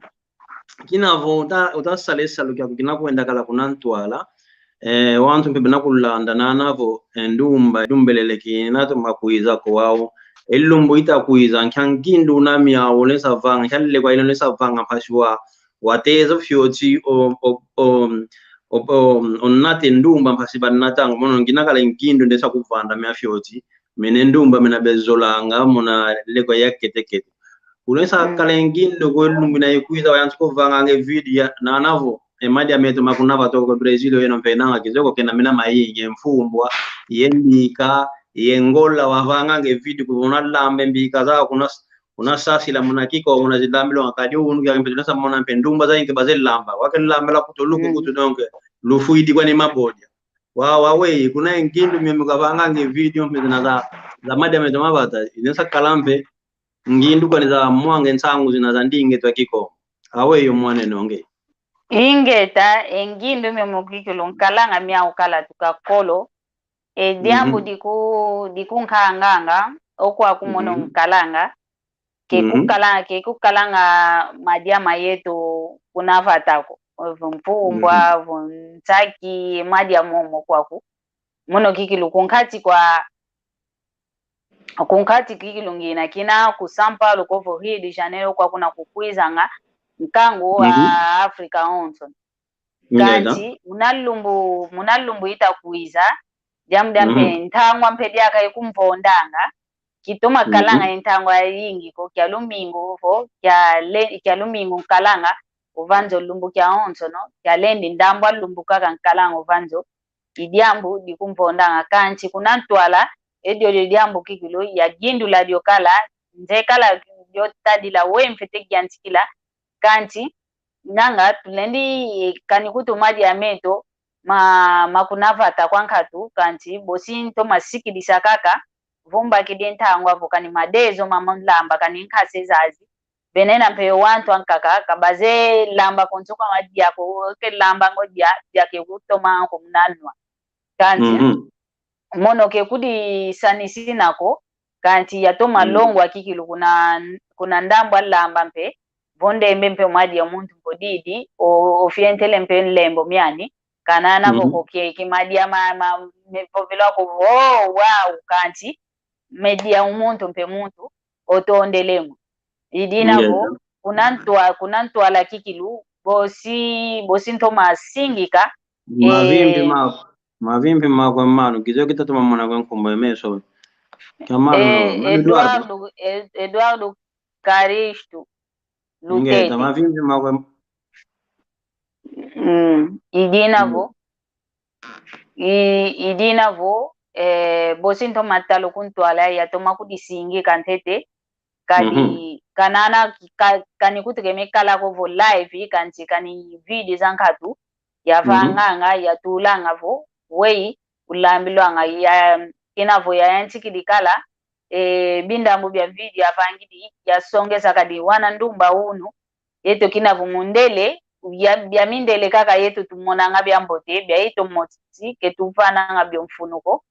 Kina vo uta, utasala e salu kiaku kina kwenda kala kuna ntwala. Eh, wantu mpe bena kulanda nana vo, eh, ndumba, ndumbelele kina toma kwiza ko wau. E lumbu ita kwiza, nkia ngindu una miau lwensa vanga, nkia lekwa ina lwensa vanga mpasi wa, wateza fioti, o, o, o, o, o, onate ndumba mpasi banatanga, mono ngina kala ngindu ndesa kuvanda mia fioti. Mene ndumba mena bezolanga muna lekwa ya kete kete. Kulwensa kala ngindu ko lumbu ina ikwiza wayantika ovanganga e video ya nana vo. E madia meto ma kuna vata ko Brazil yeno mpe nanga kizoko kena mena mayingi, e mfumbwa, ye mbika, ye ngola wavanganga e video ko una lamba e mbika za kuna s-, una sasila muna Kikongo una zilambila nga kadi unu kia mpe tunasa mona mpe ndumba za inke baze lamba. Wake lambila kutu luku kutu donc lufwidi kwani mabodia. Wa, wa, we, kuna e ngindu mimi kavanganga e video mpe zina za, za madia meto ma vata, inesa kala mpe, ngindu kwani za mwange nsangu zina za ndinga eto a Kikongo. Aweyi yo mwan'eno nge. Ingeta, e ngindu mimi kikilu nkalanga miau kala tuka kolo, e diambu diku, dikunkanganga, okwaku mono nkalanga, ke kukala, ke kukalanga madia mayeto kuna vata ko. Vo mpumbwa, vo nsaki, madia momo kwaku. Mono kikilu kunkati kwa, kunkati kikilu ngina kina ku São Paulo ko vo Rio de Janeiro kwaku na kukwizanga nkangu wa Afrika onso. Kansi, muna lumbu, muna lumbu ita kwiza, diambu dia mpe ntangwa mpe diaka ikumvondanga, kitoma kalanga e ntangwa yayingi ko, kia lumingu vo, kia le-, kia lumingu nkalanga, ovanzo lumbu kia onsono, kia lendi ndambwa lumbu kaka nkalanga ovanzo, i diambu dikumvondanga, kansi kuna ntwala, edio dio diambu kikilu, yagindula dio kala, nze kala dio tadila we mfete giantikila, kansi, nanga, tulendi, eh, kani kutu madia meto, ma, ma kuna vata kwa nkatu, kansi, bosi ntoma sikidisa kaka, vo mbakidi ntangwa vo kani madezo mama nlamba, kani nkase zazi, Benena mpe wantu ankaka, ka bazeye lamba konso kwa madia ko, ke lamba ngo dia, dia ke kutoma ko muna nwa. Kansi, mono ke kudisanisina ko, kansi yatoma longwa kikilu kuna, kuna ndambu a lamba mpe, vo ndembe mpe mwadia muntu mpo didi, o, ofientele mpe nlembo miani, kanana ko ko ke, ke madia ma, ma, mevovela ko, oh, wow, kansi, media umuntu mpe muntu, otondele mo. Idina vo, kuna ntwa-, kuna ntwala kikilu, bosi, bosi ntoma singika, mavimpi mako, mavimpi mako mano, kizo kitatoma mona kwe nkumbu ye meso. Kia mano, eh, mano Eduardo. Eduardo, Ed-, Eduardo Caristo Lutete. Mavimpi mako. Mm, idina vo. I, idina vo, eh, bosi ntoma tala ku ntwala yatoma kudisingika ntete, kadi kanana ka-, kani kutukeme kala ko vo live, kansi kani video zankatu, yavanganga, yatulanga vo, weyi, ulambilwanga, ya, kina vo yayantikidi kala, eh, bindambu bia video yavangidi, yasongesa kadi wana ndumba unu, yeto kina vo mundele, bia, bia mindele kaka yeto tumonanga bia mbote, bia yeto moti, ke tuvananga bio mfunu ko.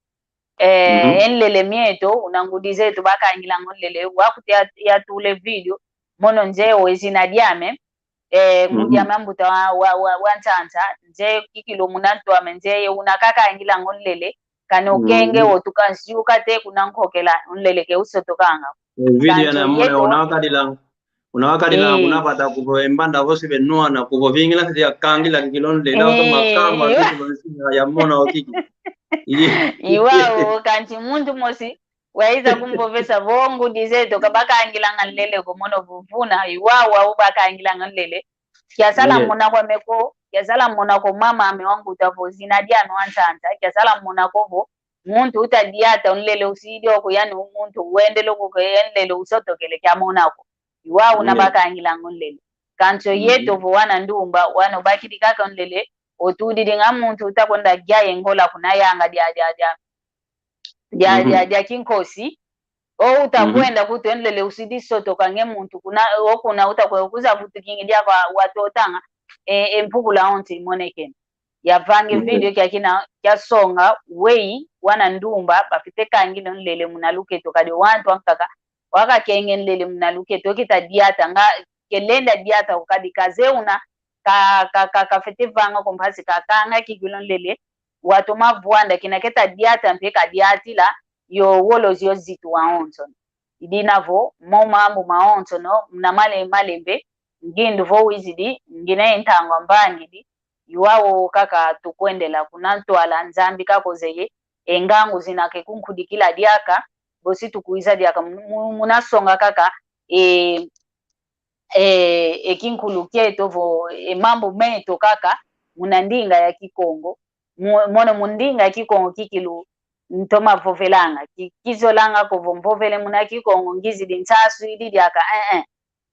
Eh, e nlele mieto, una ngudi zeto bakangilanga o nlele, wakuti ya, yatule video, mono nzeye o e zina diame, eh, ngudi ame ambuta wa, wa, wa, wa ntanta, nzeye kikilu muna ntu ame, nzeye una kakangilanga o nlele, kani okenge o tukansi ukate kuna nkokela, o nlele ke usotokanga. Eh, video kansi na mona yeto, una wakadilanga. Una wakadila, eh, kuna vata kuvo e mbanda vosi benwana, kuvo vingila sidi yakangila kikilu o nlele, eh, makamba, iyo, kikilu o nsinga ya mona o kiki. Iyo. Iwau, kansi muntu mosi, waiza kumvovesa vo ngudi zeto, ka bakangilanga nlele ko mono vovuna, iwau, wau bakangilanga nlele. Kiasala mona kwame ko, kiasala mona ko mama ame wanguta vo zina diame wa ntanta, kiasala mona ko vo, muntu uta diata o nlele usidi oko, yani muntu wendele oko ke nlele usotokele kiamona ko. Iwau una bakangilanga o nlele. Kansi o yeto vo wana ndumba, wana ubakidi kaka o nlele, otudidi nga muntu utakwenda dia ye ngola kuna yanga dia, dia, dia, dia, dia, dia kinkosi. O utakwenda kutu e nlele usidi sotoka nge muntu kuna, o kuna utakwe kuza vutukingi dia kwa watotanga, e, e mpukula onte imonekene. Yavange video kia kina, kiasonga, weyi, wana ndumba, bafite kangila o nlele muna luketo, kadi wantu ankaka, wakakenge nlele muna luketo, kita diata, nga, kelenda diata, kadi kaze una, ka, ka, ka, kafite vanga ko mpasi, kakanga kikilu o nlele, watoma vwanda, kina keta diata, mpe kadiatila, yo wolozi yo zitu wawonsono. Idina vo, mo mambu mawonsono, muna male, malembe, ngindu vo wizidi, ngina ye ntangwa mbangidi, iwau kaka tukwendela kuna ntwala Nzambi kakozeye, e ngangu zina ke kunkudikila diaka, bosi tukwiza diaka, mu-, mu-, muna songa kaka, e, e, e kinkulu kieto vo, e mambu meto kaka, muna ndinga ya Kikongo, mu-, mono mu ndinga ya Kikongo kikilu, ntoma vovelanga, ki-, kizolanga ko vo mvovele muna Kikongo, ngizidi nsasu idi diaka, eh, eh.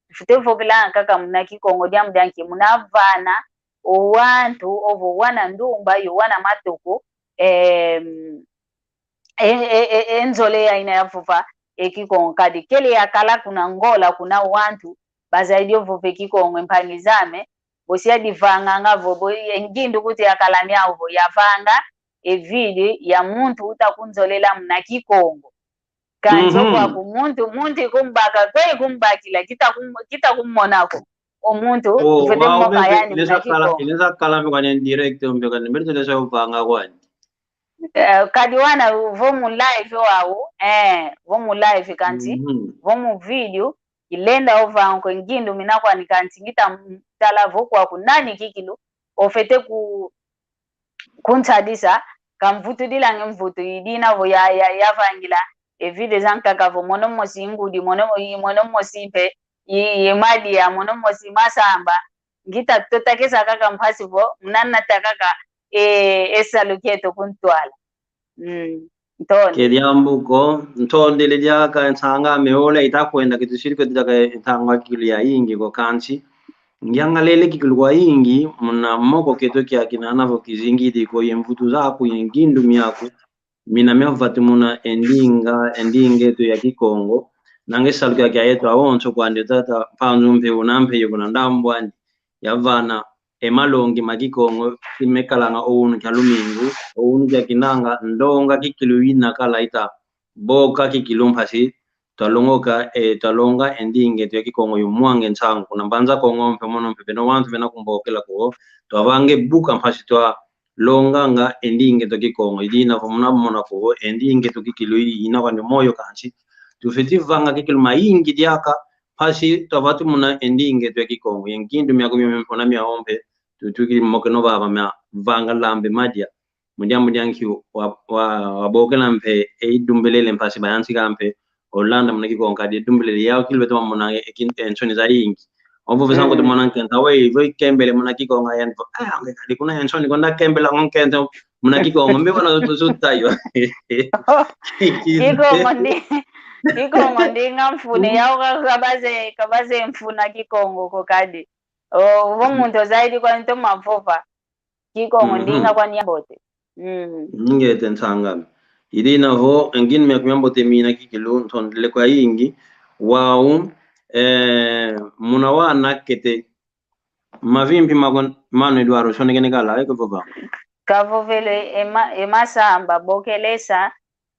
Tufite vovelanga kaka muna Kikongo diambu dia nki, muna vana, o wantu, ovo wana ndumba, yo wana matoko, em, e, e, e, e nzole ya ina yavova e Kikongo kadi kele yakala kuna Ngola, kuna wantu, bazayidi ovova e Kikongo, e mpangi zame, bosi yadivanganga vo, bo, e ngindu kuti yakala miau vo, yavanga, e video ya muntu utakunzolela muna Kikongo. Kansi kwaku muntu, muntu ikumbaka, kwe ikumbakila, kita kum-, kita kumonako. O muntu, oh, ufete moka yani muna Kikongo. Ineza kala mbe kwani direct, mbe kwani, mbe tolesa uvanga kwani. Eh, kadi wana vo mu live wau, eh, vo mu live kansi, vo mu video, ilenda ovanga kwe ngindu mina kwani kansi, ngita m-, tala vo kwaku nani kikilu, ofete ku-, kunsadisa, kamvutudila nge mvutu, idina vo ya, ya, yavangila, e video zankaka vo, mono mosi ngudi, mono, mono mosi mpe, i, i madia, mono mosi masamba, ngita totakesa kaka mpasi vo, muna nata kaka, e, e salu kieto kuntwala. Mm, ntondo. Ke diambu ko, ntondele diaka nsanga meola itakwenda kitusiri ko diaka ntangwa kikilu yayingi ko kansi. Ngiangalele kikilu kwayingi, muna moko kieto kia kina navo kizingidi ko ye mvutu zaku ye ngindu miaku. Mina miavati muna e ndinga, e ndinga eto ya Kikongo. Nanga e salu kia, kia yeto awonso kwandi tata Mpanzu mpe una mpe ye kuna ndambu andi. Yavana e malongi ma Kikongo, si mekalanga o unu kia lumingu, o unu kia kinanga, ndonga kikilu ina kala ita boka kikilu mpasi twalongoka, e, twalonga e ndinga eto ya Kikongo yo mwange nsangu. Kuna Mbanza Kongo mpe mono mpe beno wantu bena kumbokela ko, twavanga e buka mpasi twalonganga e ndinga eto ya Kikongo. I dina vo muna mona ko, e ndinga eto kikilu i ina kwandi moyo kansi. Tufeti vanga kikilu mayingi diaka, mpasi twavatumuna e ndinga eto ya Kikongo. Ye ngindu miaku mio mpe na miau mpe, tu, tukidi mokeno vava mia vanga lambe madia. Mu diambu dia nki wa, wa, wabokela mpe e idumbelele mpasi bayantika mpe olanda muna Kikongo kadi idumbelele yau kilu beto bamona e kin-, e nsoni zayingi. Ovo vesa nkoto mona nkento we, vo ikembele muna Kikongo, yani vo, ah, nge kadi kuna e nsoni kwenda kembela nkento muna Kikongo, mbe wana zoto zotayo. Kikongo ndi, Kikongo ndinga mfuna, yau ka-, kabaze, kabaze mfuna Kikongo ko kadi. O, vo muntu ozaidi kwani toma vova Kikongo ndinga kwani ya mbote. Mm. Ingeta nsangami. I dina vo, e nginu miaku mia mbote mina kikilu, ntondele kwayingi, wau, eh, muna wana kete, mavimpi mako, mano Eduardo, sonekene kala, eke vova. Kavovele, e ma-, e masamba, bokelesa,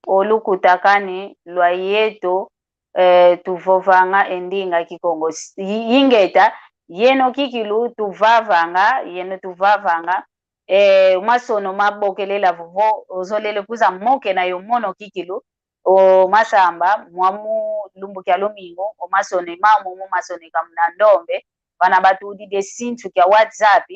o lukutakanu lwa yeto, eh, tuvovanga e ndinga Kikongo. S-, i-, ingeta, yeno kikilu tuvavanga, yeno tuvavanga, eh, masono mabokelela vovo, ozolele kuza mokena yo mono kikilu, o masamba, mwa mu lumbu kia lumingu, o masono e mau momo masoneka muna ndombe, vana batudidi e sintu kia WhatsApp,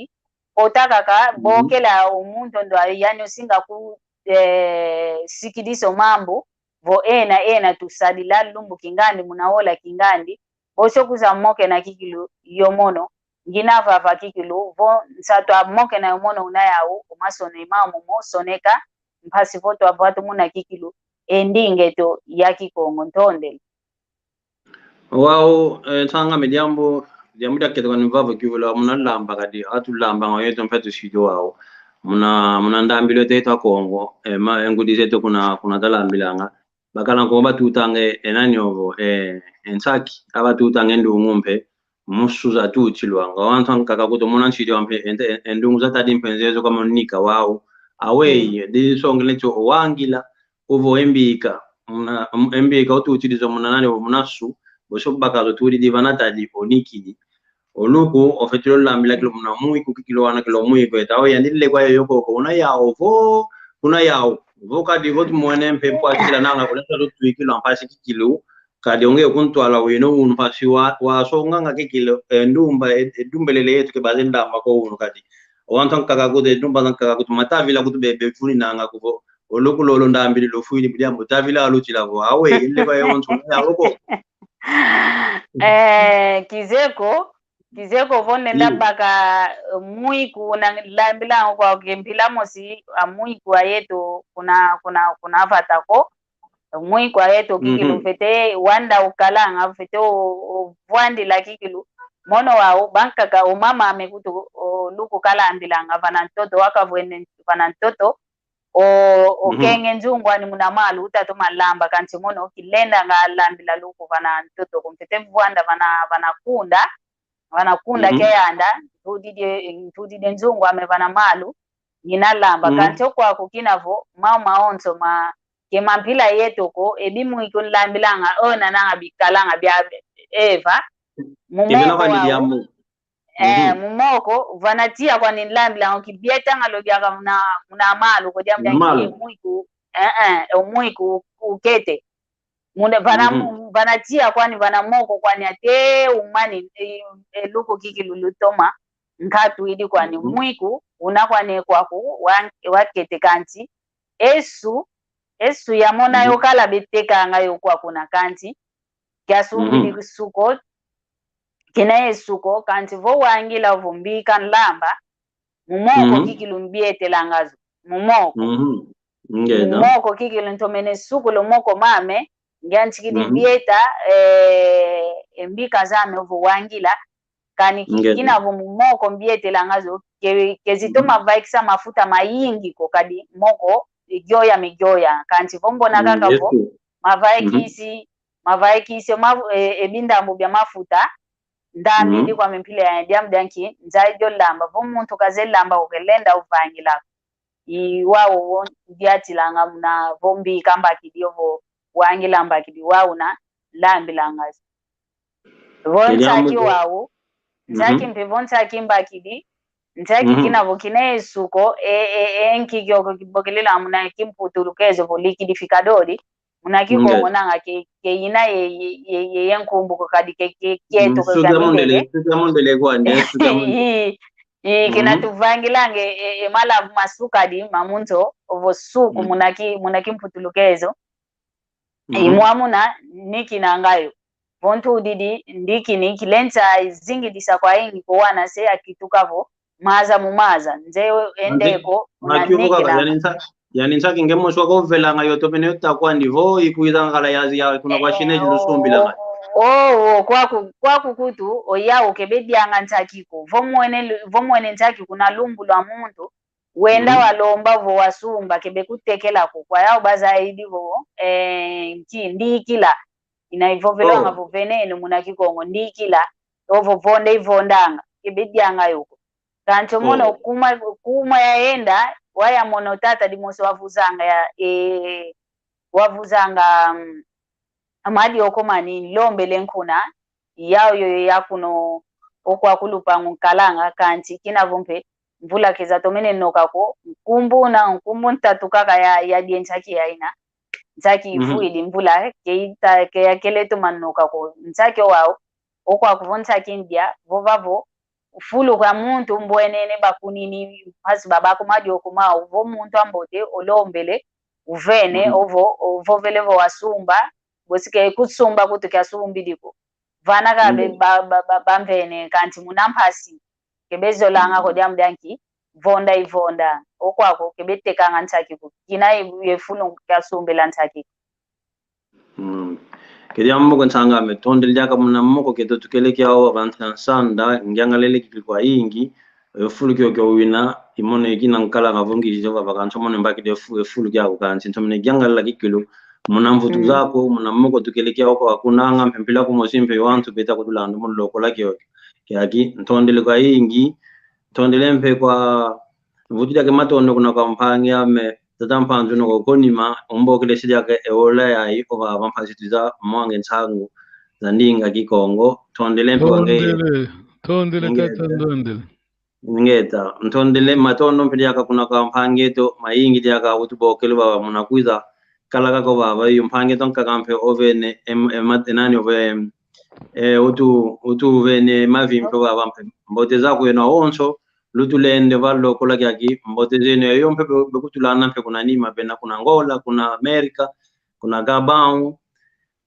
kota kaka, bokela o muntu ndwa yani osinga ku, eh, sikidisa o mambu, vo ena, ena tusadila lumbu kingandi, muna ola kingandi, boso kuza mokena kikilu yo mono, ngina vava kikilu, vo nsatu a mokena yo mono una yau, o masono e mau momo soneka, mpasi vo twavatumuna kikilu e ndinga eto ya Kikongo. Ntondele. Wau, eh, nsangami, diambu, diambu diakete kwani vava kiuvu lwa muna lamba kadi, atulambanga yeto mpe tusidi wau. Muna, muna ndambilu eto a Kongo, eh, ma, e ngudi zeto kuna, kuna talambilanga. Bakala nko batutanga e nani ovo, eh, e nsaki, abatutanga e ndungu mpe, musu zatutilwanga. Wantu ankaka kutu muna nsidi wa mpe, e, e, e ndungu zatadi mpe nzezo kama nika wau. Aweyi, disongele tio owangila, ovo e mbika, muna, e mbika otutidi zo muna nani, ovo muna su, boso bakazo tudi di vana tadi onikidi. O luku, ofetile olambila kilu muna mwiku kikilu wana kilu mwiku eta. O yandi lile kwa yoyo koko, una yau vo, kuna yau. Vo kadi vo tumwene mpe mpwa kila nanga, kuna sa tutwikila mpasi kikilu. Kadi onge kuntwala wino unu mpasi wa, wasonganga kikilu, e ndumba, e, e dumbelele yetu ke baze ndamba ko unu kadi. Wantu ankaka kutu, e ndumba ankaka kutu, matavila kutu bebe funinanga kuvo. O luku lolo ndambili lufwidi mu diambu tavila alutila vo. Awe, ile kwa yonso, ya loko. Eh, kizeko, kizeko vo nenda baka, eh, mwiku na lambila kwa kimpila mosi, a mwiku a yeto kuna, kuna, kuna vata ko. Mwiku a yeto kikilu mfete wanda ukalanga, mfete o, o vwandila kikilu. Mono wau, bankaka, o mama ame kutu, o luku kalambilanga, vana ntoto, waka vwene, vana ntoto. O, o kenge nzungu ani muna malu, utatoma lamba, kansi mono kilendanga lambila luku vana ntoto ko, mfete vwanda vana, vana kunda, vana kunda ke yanda, ntudidi, ntudidi nzungu ame vana malu, ngina lamba, kansi okwaku kina vo, mau mawonso ma, ke mampila yeto ko, e bimwiku nlambilanga, o nananga bikalanga bia Eva, mu moko wau. Eh, mu moko, vana tiya kwani nlambilanga kibietanga lo biaka muna, muna malu, ko diambu diangi e mwiku, eh, eh, e mwiku ukete. Muna, vana, vana tiya kwani, vana moko kwani ate umani, e, e luku kikilu lutoma, nkatu idi kwani, mwiku, una kwani kwaku, wa, wakete kansi, e su, e su yamona yo kala betekanga yo kwaku na kansi, kiasumbidi suko, kina ye suko, kansi vo wangila vo mbika nlamba, mu moko kikilu mbietelanga zo, mu moko. Mu moko kikilu ntomene sukula o moko mame, ngiantikidi bieta, eh, e mbika zame ovo wangila, kani ki-, kina vo mu moko mbietelanga zo, ke, kezitoma vaikisa mafuta mayingi ko kadi moko, gioya me gioya, kansi vo mbona kaka vo, mavaikisi, mavaikisio, ma, e, e bindambu bia mafuta, ndambidi kwame mpila ya diambu dia nki, nzai dio lamba, vo muntu kazeye lamba ko kelenda uvangila. I wau wo diatilanga muna vo mbika mbakidi, ovo wangila mbakidi, wau una lambilanga. Vo nsaki wau, nsaki mpe vo nsaki mbakidi, nsaki kina vo kina esuko, e, e, e, nki kioko kibokelela muna kimputulukezo vo liquidificador, muna kikongo nanga ke, ke ina ye, ye, ye, ye, ye nkumbu ko kadi ke, ke, kieto ko suza mundele, suza mundele kwa nde, suza mundele. I, i, kina tuvangilanga e, e, malavu masukadi, ma munzo, ovo suku, muna ki, muna kimputulukezo. Imwamuna, ni kina ngayo. Vo ntudidi, ndikini, kilenza zingidisa kwa ingi ko wana se akituka vo, maza mu maza, nze endeko, una nikina. Yani nsa, yani nsaki nge mosi wakovelanga yo tomene yo takwandi vo, ikwiza ngala yazi ya kuna kwa shine lusumbilanga. O, o, kwaku, kwaku kutu, oyau kebe dianga nsaki ko. Vo mwene lu-, vo mwene nsaki kuna lumbu lwa muntu, wenda walomba vo wasumba, kebe kutekela ko. Kwa yau bazaidi vo, eh, nki, ndikila. Ina ivovelwanga vo veneno muna kikongo, ndikila. Ovo vonda ivondanga, kebe dianga yo ko. Kanti omono kuma, kuma yaenda, waya mono tata dimosi wavuzanga ya, e, wavuzanga, mm, amadi oko mani, nlombele nkuna, yau yoyo ya kuno, okwa kulupangu nkalanga, kanti kina vo mpe, mvula keza tomene noka ko, nkumbu na, nkumbu ntatu kaka ya, ya die nsaki ya ina, nsaki ivwidi mvula, ke ita, ke ya kele toma noka ko, nsaki owau, okwa kuvo nsaki ndia, vova vo, fulu kwa muntu mbwenene bakunini, mpasi babako madi oko mau, vo muntu ambote, olombele, uvene, ovo, ovovele vo wasumba, bosi ke kusumba kutu kiasumbidi ko. Vana kabe ba, ba, ba, bamvene, kanti muna mpasi, kebe zolanga ko diambu dia nki, vonda ivonda, okwako, kebe tekanga nsaki ko, kina ye, ye fulu kiasumbila nsaki ko. Mm. Kedi amoko nsang'ame, tondele diaka muna moko keto tukele kiau avantila nsanda, ngiangalele kikilu kwa ingi, e fulu kiokio wina, imono ikina nkalanga vo ngizi Jehova vakansi omono mbakidi e fu-, e fulu kiaku kansi, ntomene giangalela kikilu, muna mvutu zako, muna moko tukele kiau kwa kunanga, mpe mpila kumosi mpe wantu beta kutulanda mu lokola kiokio. Kiaki, ntondele kwa ingi, ntondele mpe kwa mvutu diake matondo kuna kwa mpangi ame, tata Mpanzu noko konima, umbokele si diake e ola yayi, ovava mpasi tuiza mwange nsangu za ndinga Kikongo, ntondele mpe wange. Ntondele, ntondele tata, ntondele. Ingeta, ntondele matondo mpe diaka kuna kwa mpangi eto, mayingi diaka utubokele vava muna kwiza, kala kaka vava, yo mpangi eto nkaka mpe ovene, em, em, nani ove, em, e, utu, utuvene mavimpi vava mpe. Mbote zaku yeno awonso, lutulende va lokola kiaki, mbote zeno yoyo mpe be-, bekutulanda mpe kuna nima, bena kuna Angola, kuna Amerika, kuna Gabão,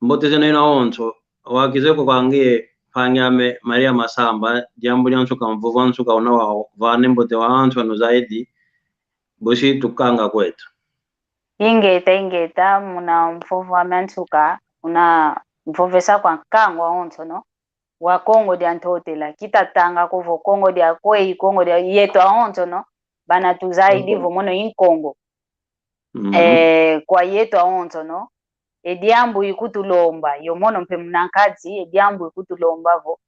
mbote zeno yeno awonso, wakizeko kwange, mpangi ame, Maria Masamba, diambu dia nsuka, mvovo a nsuka una wau, vane mbote wa antu anu zaidi, bosi tukanga kwetu. Ingeta, ingeta, muna mvovo ame a nsuka, una mvovesa kwa nkangu awonso, no? Wa Kongo dia Ntotela, kitatanga ko vo Kongo dia kweyi, Kongo dia yeto awonso, no? Bana tuzaidi vo mono i Nkongo. Mhm. Eh, kwa yeto awonso, no? E diambu ikutulomba, yo mono mpe muna nkati, e diambu ikutulomba vo,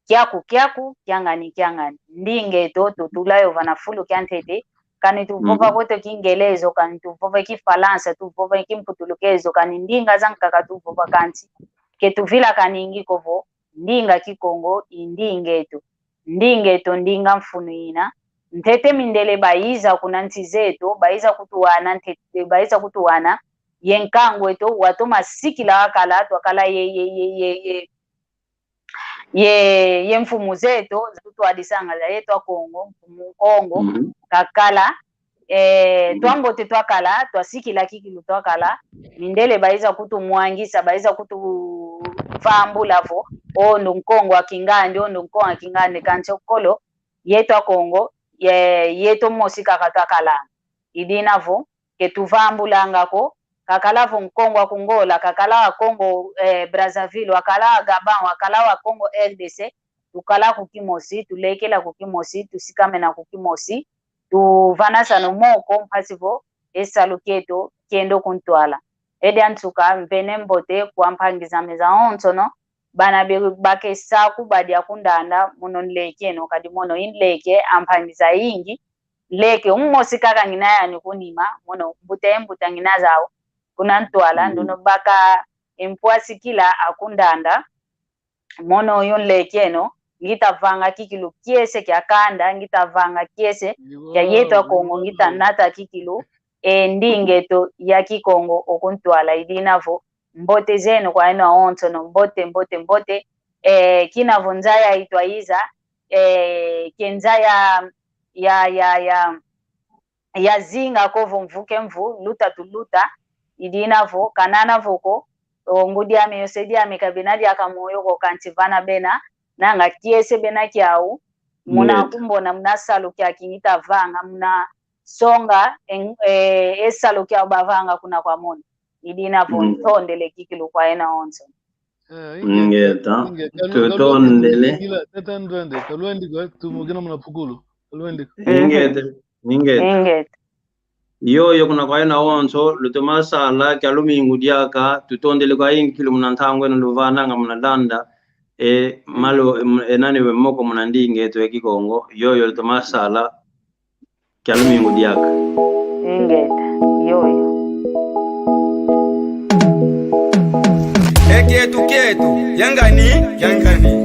kiaku, kiaku, kiangani, kiangani. Ndinga eto, tutula yo vana fulu kiantete, kani tuvova kweto Kingelezo, kani tuvova Kifalansa, tuvova Kimputulukezo, kani ndinga zankaka tuvova kansi. Ke tuvilakaningi ko vo, ndinga Kikongo, i ndinga eto. Ndinga eto, ndinga mfunu ina. Ntete mindele baiza kuna nsi zeto, baiza kutuwana, ntete, baiza kutuwana, ye nkangu eto, watoma sikila wakala, twakala ye, ye, ye, ye, ye, ye, ye mfumu zeto, zatutwadisanga za yeto a Kongo, mfumu Kongo, kakala, eh, twambote twakala, twasikila kikilu twakala, mindele baiza kutumwangisa, baiza kutuvambula vo, o ndo Nkongo a kingandi, o ndo Nkongo a kingandi, kansi okolo, yeto a Kongo, ye, yeto mosi kaka twakala. I dina vo, ke tuvambulanga ko, kakala vo Nkongo wa ku Ngola, kakala wa Congo, eh, Brazzaville, wakala wa Gabon, wakala wa Congo R D C, tukala ku kimosi, tulekela ku kimosi, tusikamena ku kimosi, tuvanasana moko, mpasi vo e salu kieto kienda ku ntwala. Edi ansuka mvene mbote kwa mpangi zame zawonsono, bana be bakesa kubadia kundanda, mono nleke eno, kadi mono i nleke a mpangi zayingi, nleke umosi kaka ngina yani kunima, mono mbuta ye mbuta ngina zau, kuna ntwala, mm, nduno baka e mpwasikila a kundanda, mono yo nleke eno, ngita vanga kikilu kiese kia kanda, ngita vanga kiese kia yeto a Kongo, ngita nata kikilu e ndinga eto ya Kikongo o ku ntwala. I dina vo, mbote zeno kwa yeno awonsono, mbote, mbote, mbote. E, kina vo nza yayi twayiza, e, ke nza ya, ya, ya, ya, ya zinga ko vo mvu ke mvu, luta tuluta. I dina vo, kanana vo ko, o ngudi ame yo se diame ka bena diaka moyo ko, kansi vana bena, nanga kiese bena kiau, muna kumbona, muna salu kiaki ngita vanga, muna songa, en-, e, e salu kiau bavanga kuna kwa mono. I dina vo, mm, ntondele kikilu kwa yeno awonso. Eh, ingeta. Ingeta. Tutondele. Kalwendiko, tata ndwende, kalwendiko, eh, tumukina muna pukulu. Kalwendiko. Ingeta. Ingeta. Ingeta. Yoyo kuna kwa yeno awonso, lutoma sala kia lumingu diaka, tutondele kwa inkilu muna ntangu eno luvananga muna landa, e, malo, em, e, nani we moko muna ndinga eto ya Kikongo, yoyo lutoma sala kia lumingu diaka. Ingeta, yoyo. Ekietu kietu, yangani, yangani.